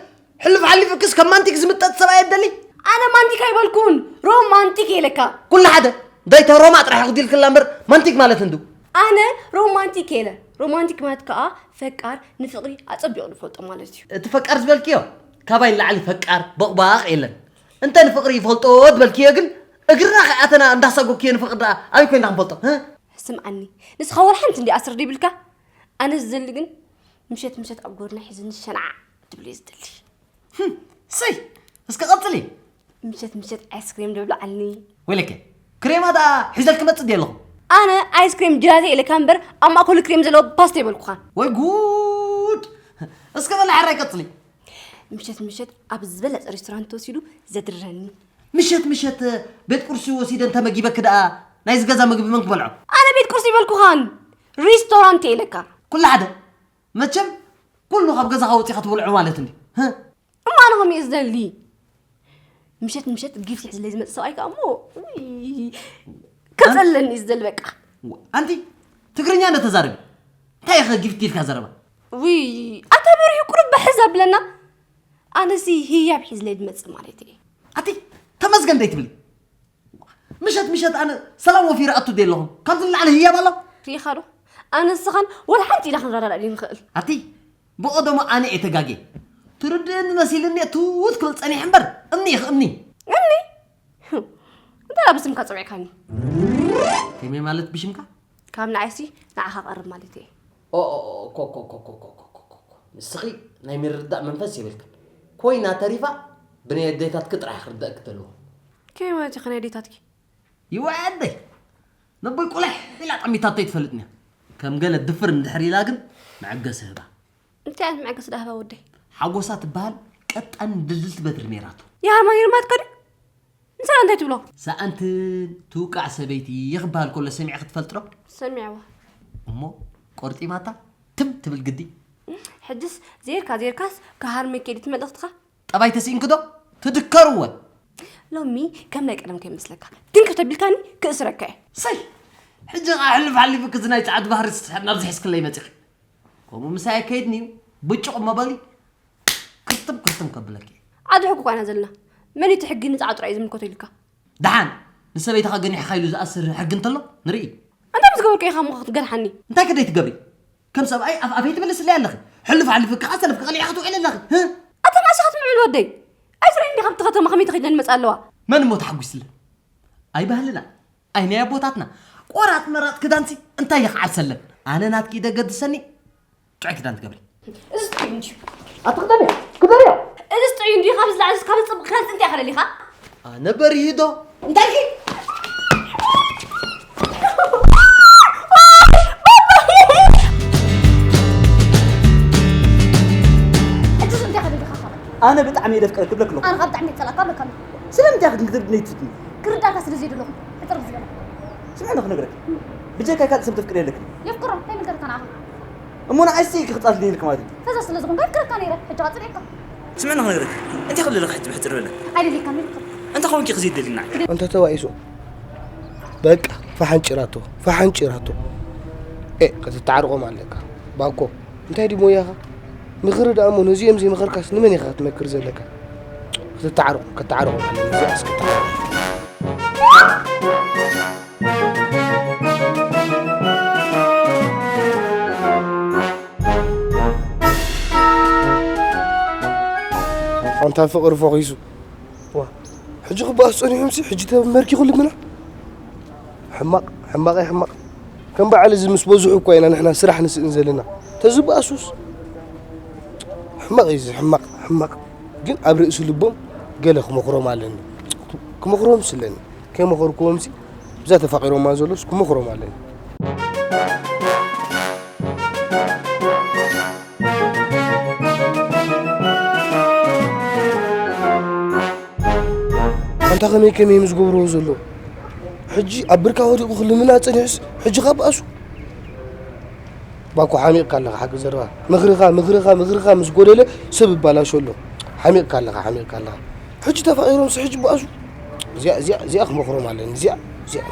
ሕሉፍ ሓሊፉክስ ከም ማንቲክ ዝምጠጥ ሰብኣይ የደሊ? ኣነ ማንቲክ ኣይበልኩን፣ ሮማንቲክ እየ ኢለካ። ኩሉ ሓደ ዳይታ ሮማ ጥራሕ ይኹዲልክላ እምበር ማንቲክ ማለት እንዱ። ኣነ ሮማንቲክ እየ ኢለ። ሮማንቲክ ማለት ከዓ ፈቃር ንፍቅሪ ኣጸቢቑ ዝፈልጦ ማለት እዩ። እቲ ፈቃር ዝበልክዮ ካባይ ንላዕሊ ፈቃር ቦቕባቕ የለን። እንተ ንፍቅሪ ይፈልጦ ዝበልክዮ ግን እግርና ከይኣተና እንዳሳጎክዮ ንፍቅሪ ደኣ ኣበይ ኮይንና ክንፈልጦ? ህ? ስምዓኒ ንስኻ ወላ ሓንቲ እንዲ ኣስር ዘይብልካ ኣነ ዝደሊ ግን ምሸት ምሸት ኣብ ጎድና ሒዝኒ ሸናዕ ትብል እዩ ዝደሊ። ህም፣ ሰይ እስከ ቀጽሊ። ምሸት ምሸት ኣይስክሬም ደብልዓልኒ። ወይለከ ክሬማ ደኣ ሒዘልኪ መጽእ ድየ ኣለኹ? ኣነ ኣይስክሬም ጅላተ ኢለካ እምበር ኣብ ማእከሉ ክሬም ዘለዎ ፓስታ ይበልኩኻን። ወይ ጉድ። እስከ በላ ሕራይ ቀጽሊ። ምሸት ምሸት ኣብ ዝበለጸ ሬስቶራንት ተወሲዱ ዘድርረኒ። ምሸት ምሸት ቤት ቁርሲ ወሲደ እንተመጊበኪ ደኣ ናይዚ ገዛ ምግቢ መን ክበልዖ? ኣነ ቤት ቁርሲ ይበልኩኻን ሪስቶራንት እየ ኢለካ። ኩሉ ሓደ መቸም ኩሉ ካብ ገዛኻ ወፂኻ ትበልዖ ማለት እንዲ። እሞ ኣነ ከምኡ እየ ዝደሊ። ምሸት ምሸት ጊፍት ሒዝለይ ዝመፅእ ሰብኣይ ከዓ እሞ ውይ፣ ከፀለኒ እዩ ዝደሊ በቃ። ኣንቲ ትግርኛ እንደ ተዛረቢ እንታይ ኢኸ ጊፍት ኢልካ ዘረባ? ውይ ኣታ በሪሁ ቁሩብ ባሕዝ ኣብለና። ኣነሲ ህያብ ሒዝለይ ዝመፅእ ማለት እየ። ኣቲ ተመስገን ደይትብሊ? ምሸት ምሸት ኣነ ሰላም ወፊረ ኣቱ ደይ ኣለኹም ካብዚ ንላዕሊ ህያብ ኣሎ? ሪኢኻ ዶ? ኣነ ንስኻን ወላ ሓንቲ ኢላ ክንረዳዳእ ደይንኽእል። ኣቲ ብቐደሙ ኣነ እየ ተጋግየ። ትርድእኒ መሲልኒ እየ ትውት ክብል ጸኒሐ እምበር እምኒ ኢኺ እምኒ። እምኒ? እንታይ ደኣ ብስምካ ጸዊዕካኒ? ከመይ ማለት ብሽምካ? ካብ ንዓይሲ ንዓኻ ቀርብ ማለት እየ። ኦ፣ ኦ፣ ኦ፣ ኮ፣ ኮ፣ ኮ፣ ኮ፣ ኮ፣ ኮ፣ ኮ፣ ኮ። ንስኺ ናይ ምርዳእ መንፈስ የብልክን። ኮይና ተሪፋ ብናይ ኣዴታትኪ ጥራሕ ክርደእኪ ተልዎ። ከመይ ማለት እዩ ከናይ ኣዴታትኪ? ይወዐደይ ነቦይ ቁልሕ ኢላ ጠሚታቶ ይትፈልጥኒ። ከም ገለ ድፍር እንድሕር ኢላ ግን መዐገሲ ህባ። እንታይ ዓይነት መዐገሲ ደኣ ህባ ወደይ? ሓጎሳ ትበሃል ቀጣን ድልድልቲ በትሪ ነይራቶ። የሃርማ ይርማትካ ድዩ? ንሰላ እንታይ ትብሎ? ሰኣንትን ትውቃዕ ሰበይቲ ይኽበሃል ከሎ ሰሚዕኺ ትፈልጢ ዶ? ሰሚዐዋ። እሞ ቆርጢማታ ትም ትብል ግዲ። ሕጅስ ዜርካ ዜርካስ ክሃርመኪ ድዩ እቲ መልእኽትኻ? ጠባይ ተስኢንኪ ዶ? ትድከርወ። ሎሚ ከም ናይ ቀደም ከይመስለካ። ድንክር ተቢልካኒ ክእስረካ እየ። ሰይ! ሕጂ ኸዓ ሕልፍ ሓሊፉ ክዚ ናይ ጸዓዱ ባህሪ ስስሐ ናብዚ ሒዝክለይ መጺኺ። ከምኡ ምሳይ ኣይከይድን እዩ። ብጭቕ እሞ በሊ። ክርትም ክርትም ከብለኪ። ዓዲ ሕጊ እኳ ኢና ዘለና። መን እዩ እቲ ሕጊ ንጸዓዱ ጥራይ እዩ ዝምልከቶ ኢልካ? ደሓን ንሰበይትኻ ገኒሕኻ ኢሉ ዝኣስር ሕጊ እንተሎ ንርኢ። እንታይ ምስ ገበርኩ ኢኻ እሞ ክትገድሓኒ? እንታይ ከ ደይትገብሪ? ከም ሰብኣይ ኣፍ ኣፈይ ትምልስለይ ኣለኺ። ሕልፍ ሓሊፉ ከዓ ሰለፍ ክቐሊዕኻ ትውዕሊ ኣለኺ። ህ? ኣታ ንኣሽኻ ትምዕብል ወደይ። ኣይትርእይን ዲኻ ኣብቲ ከተማ ከመይ ተኸዲነን ይመጻ ኣለዋ? መን እሞ ተሓጒስለን? ኣይ ባህልና፣ ኣይ ናይ ኣቦታትና። ቆራጥ መራጥ ክዳንሲ እንታይ ይኽዓል ሰለን? ኣነ ናትኪ ኢደ ገድሰኒ። ጥዑይ ክዳን ትገብሪ። እዚ ጥዑይ እንጂ። ኣቲ ክደንዮ፣ ክደንዮ። እዚ ጥዑይ እንጂ ካብ ዝለዓል ካብ ዝጽብቕ ክዳን ጥንቲ ኢኻ ደሊኻ? ኣነ በሪሂ ዶ? እንታይ ኢልኪ? ሕጂ እንታይ ኢኻ ደሊኻ ካብ? ኣነ ብጣዕሚ እየ ደፍቅረኪ ክብለኪ ኣለኹ። ኣነ ካብ ብጣዕሚ እየ ዝጸልኣካ ኣለካ። ስለምንታይ ኢኻ ግን ክትርድእኒ ትፍትኒ? ክርዳእካ ስለ ዘይደለኹ ሕጽር ዝበለ። ስምዒ ዶ ክነግረኪ? ብጀካይ ካልእ ሰብ ተፍቅሪ የለክን። የፍቅሮ፣ እንታይ ይምልከተካ ንዓኻ? እሞ ንዓይሲ ክቕጻልኒ ኢልኪ ማለት እዩ? ፈዛዝ ስለ ዝኾንካ የፍቅረካ ነይረ፣ ሕጂ ኸኣ ጽልኤካ። ስምዕኒ ክነግረካ፣ እንታይ ክብለለካ ሕጂ ብሕጽር በለ? ኣይደልየካን፣ ይፍቅር። እንታይ ኮንኪ ክዚ ይደልናዕ? እንተ ተባኢሱ፣ በቃ፣ ፈሓንጭራቶ፣ ፈሓንጭራቶ። ኤ፣ ክትተዓርቖም ኣለካ። ባኮ፣ እንታይ ድዩ ሞያኻ? ምኽሪ ደኣ እሞ ነዚኦም ዘይመኸርካስ ንመን ኢኻ ክትመክር ዘለካ? ክትተዓርቑ፣ ከተዓርቑ ኣለካ። ነዚኣ እስኪ ተዓርቑ። እንታ ፍቕሪ ፈኺሱ። ዋ፣ ሕጂ ክበኣስ ጸኒሑምሲ፣ ሕጂ ተመርኪኹ ልምና። ሕማቕ፣ ሕማቕ፣ ሕማቕ። ከም በዓል እዚ ምስ በዝሑ እኳ ኢና ንሕና ስራሕ ንስእን ዘለና። ተዝበኣሱስ? ሕማቕ እዩ እዚ፣ ሕማቕ፣ ሕማቕ። ግን ኣብ ርእሲ ልቦም ገለ ክመኽሮም ኣለኒ። ክመኽሮምስ ኣለኒ። ከይመኸርክዎምሲ፣ ብዛ ተፋቒሮማ ዘሎስ ክመኽሮም ኣለኒ። ኣንታ ከመይ ከመይ እዮም ዝገብርዎ ዘለዉ? ሕጂ ኣብ ብርካ ወዲቑ ክልምና ጸኒሑስ፣ ሕጂ ካብ በኣሱ? ባኮ ሓሚቕካ ኣለኻ ሓቂ ዘረባ። ምኽርኻ፣ ምኽርኻ፣ ምኽርኻ ምስ ጎደለ ሰብ ይባላሾ ኣሎ። ሓሚቕካ ኣለኻ፣ ሓሚቕካ ኣለኻ። ሕጂ ተፋቒሮምስ ሕጂ በኣሱ? እዚኣ፣ እዚኣ፣ እዚኣ ክመኽሮም ኣለኒ። እዚኣ፣ እዚኣ።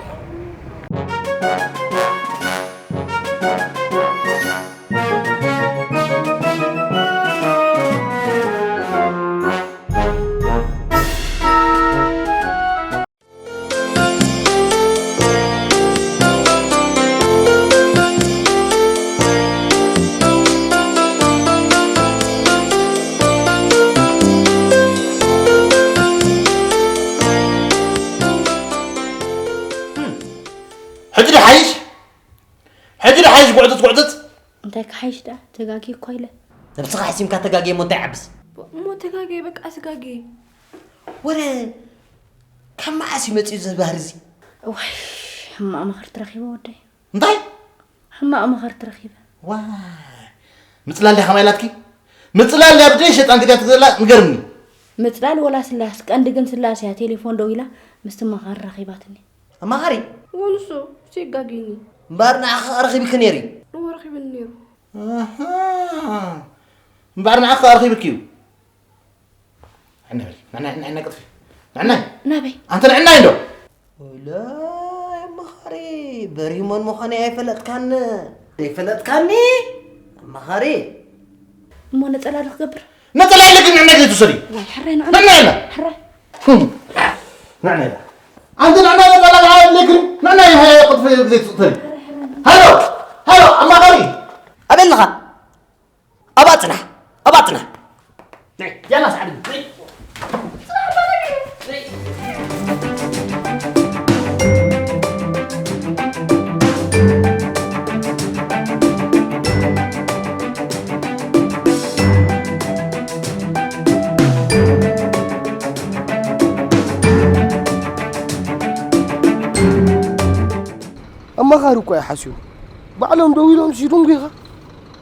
ሕጂ ዶ ሓይሽ? ሕጂ ዶ ሓይሽ? ጉዕጽጽ፣ ጉዕጽጽ። እንታይ ክሓይሽ ደኣ? ተጋግየ እኳ ኢለ። ነብስኻ ሓሲምካ ተጋግየ እሞ እንታይ ይዓብስ? እሞ ተጋግየ፣ በቃ ተጋግየ። ወረ፣ ካብ መዓስ እዩ መጺኡ እዚ ባህሪ እዚ? እዋይ፣ ሕማቕ መኸርቲ ረኺበ ወደይ። እንታይ? ሕማቕ መኸርቲ ረኺበ። ዋ፣ ምጽላል ድያ ከማይ ኢላትኪ? ምጽላል ድያ ብደይ ሸጣን ግዳት ዘላ ንገርኒ። ምጽላል ወላ ስላስ፣ ቀንዲ ግን ስላስ እያ። ቴሌፎን ደው ኢላ ምስቲ መኻሪ ረኺባትኒ። ኣማኻሪ? እዎ ንሱ፣ እሱ የጋግየኒ። እምበኣር ንዓኺ ከኣ ረኺብኪ ነይሩ እዩ። እዎ ረኺብኒ ነይሩ። ኣሃ። እምበኣር ንዓኺ ከኣ ረኺብኪ እዩ። ንዕናይ በሊ፣ ንዕናይ፣ ንዕናይ ቅጥፊ። ንዕናይ። ናበይ? ኣንቲ ንዕናይ እንዶ። ወላይ ኣማኻሪ፣ በሪሂሞን ምዃነይ ኣይፈለጥካን። ዘይፈለጥካኒ? ኣማኻሪ። እሞ ነጸላ ዶ ክገብር? ነጸላ ኢለኪ ንዕናይ ዘይትውሰዲ። ዋይ፣ ሕራይ ንዕናይ። ንዕናይ ኢለ። ሕራይ። ህም። ንዕናይ ኢለ። ኣንቲ ንዕናይ ነጸላ ኢለኪ ንዕናይ ኢለ ቅጥፊ ዘይትውሰዲ። ሃሎ፣ ሃሎ፣ ኣማኻሪ። ኣበይ ኣለኻ? ኣብኣ ጽናሕ፣ ኣብኣ ጽናሕ። ነይ፣ ያላ ሰዓድ፣ ነይ። ኣማኻሪ እኮ ኣይሓስዩ። ባዕሎም ደው ኢሎም ሲዱንጉ ኢኻ።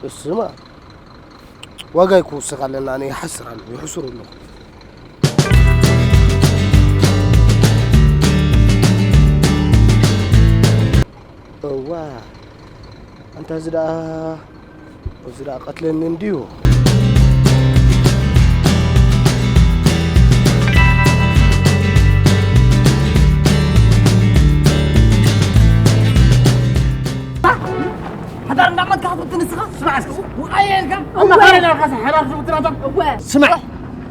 እስማ፣ ዋጋይ ክውስኽ ኣለና፣ ኣነ ይሓስር ኣለኹ፣ ይሕስር ኣለኹ። እዋ፣ ኣንታ እዚ ደኣ፣ እዚ ደኣ ቀትለኒ እንድዩ። ሓዳር እንዳመትካ ክትብትን ንስኻ? ስማዕ እስኪ፣ ውዓየ ኢልካ? እወ። ኣማኻሪ ኢልካ ሓዳር ክትብትን ኣቶም? እወ። ስማዕ፣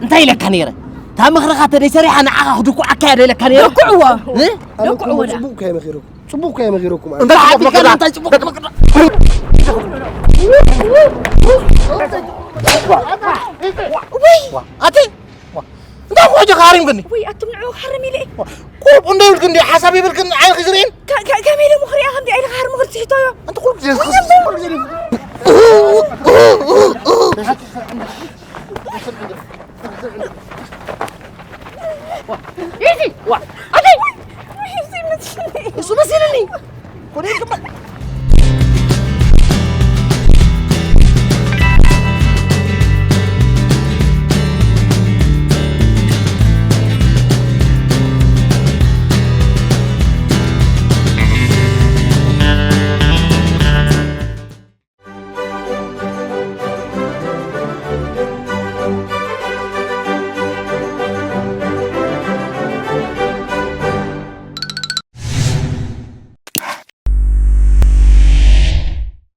እንታይ ኢለካ ነይረ? እታ ምኽርኻ ተደይ ሰሪሓ ንዓኻ ክድኩዓካ እያ ዶ ኢለካ ነይረ? ደኩዕዎ። እ? ኣነ ደኩዕዎ እኮ ዳ። ጽቡቕ እኮ እየ መኺረኩም። ጽቡቕ እኮ እየ መኺረኩም። እንታይ ጽቡቕ መኽሪ? እንታይ ጽቡቕ መኽሪ? ውይ! ኣቲ! እንታይ እኮ ሕጂ ክሃሪም ግን? ወይ ኣቱም ንዕኡ ክሃርም ኢለ። ቁሩብ እንዶ ይብልክን እንዲ ሓሳብ ይብልክን ዓይንኺ ዝርእን? ከ-፣ ከ-፣ ከመይ ኢለ ምኽሪኣ ከምዚ ኢለ ክሃርም ክርትሕቶዮ? ኣንቲ ኩሉ ግዜ ዝኸስስ፣ ኩሉ ግዜ ኢዚ! ዋ! ኣደይ! ኢዚ መስልኒ። እሱ መሲልኒ። ኮነ ይግባል።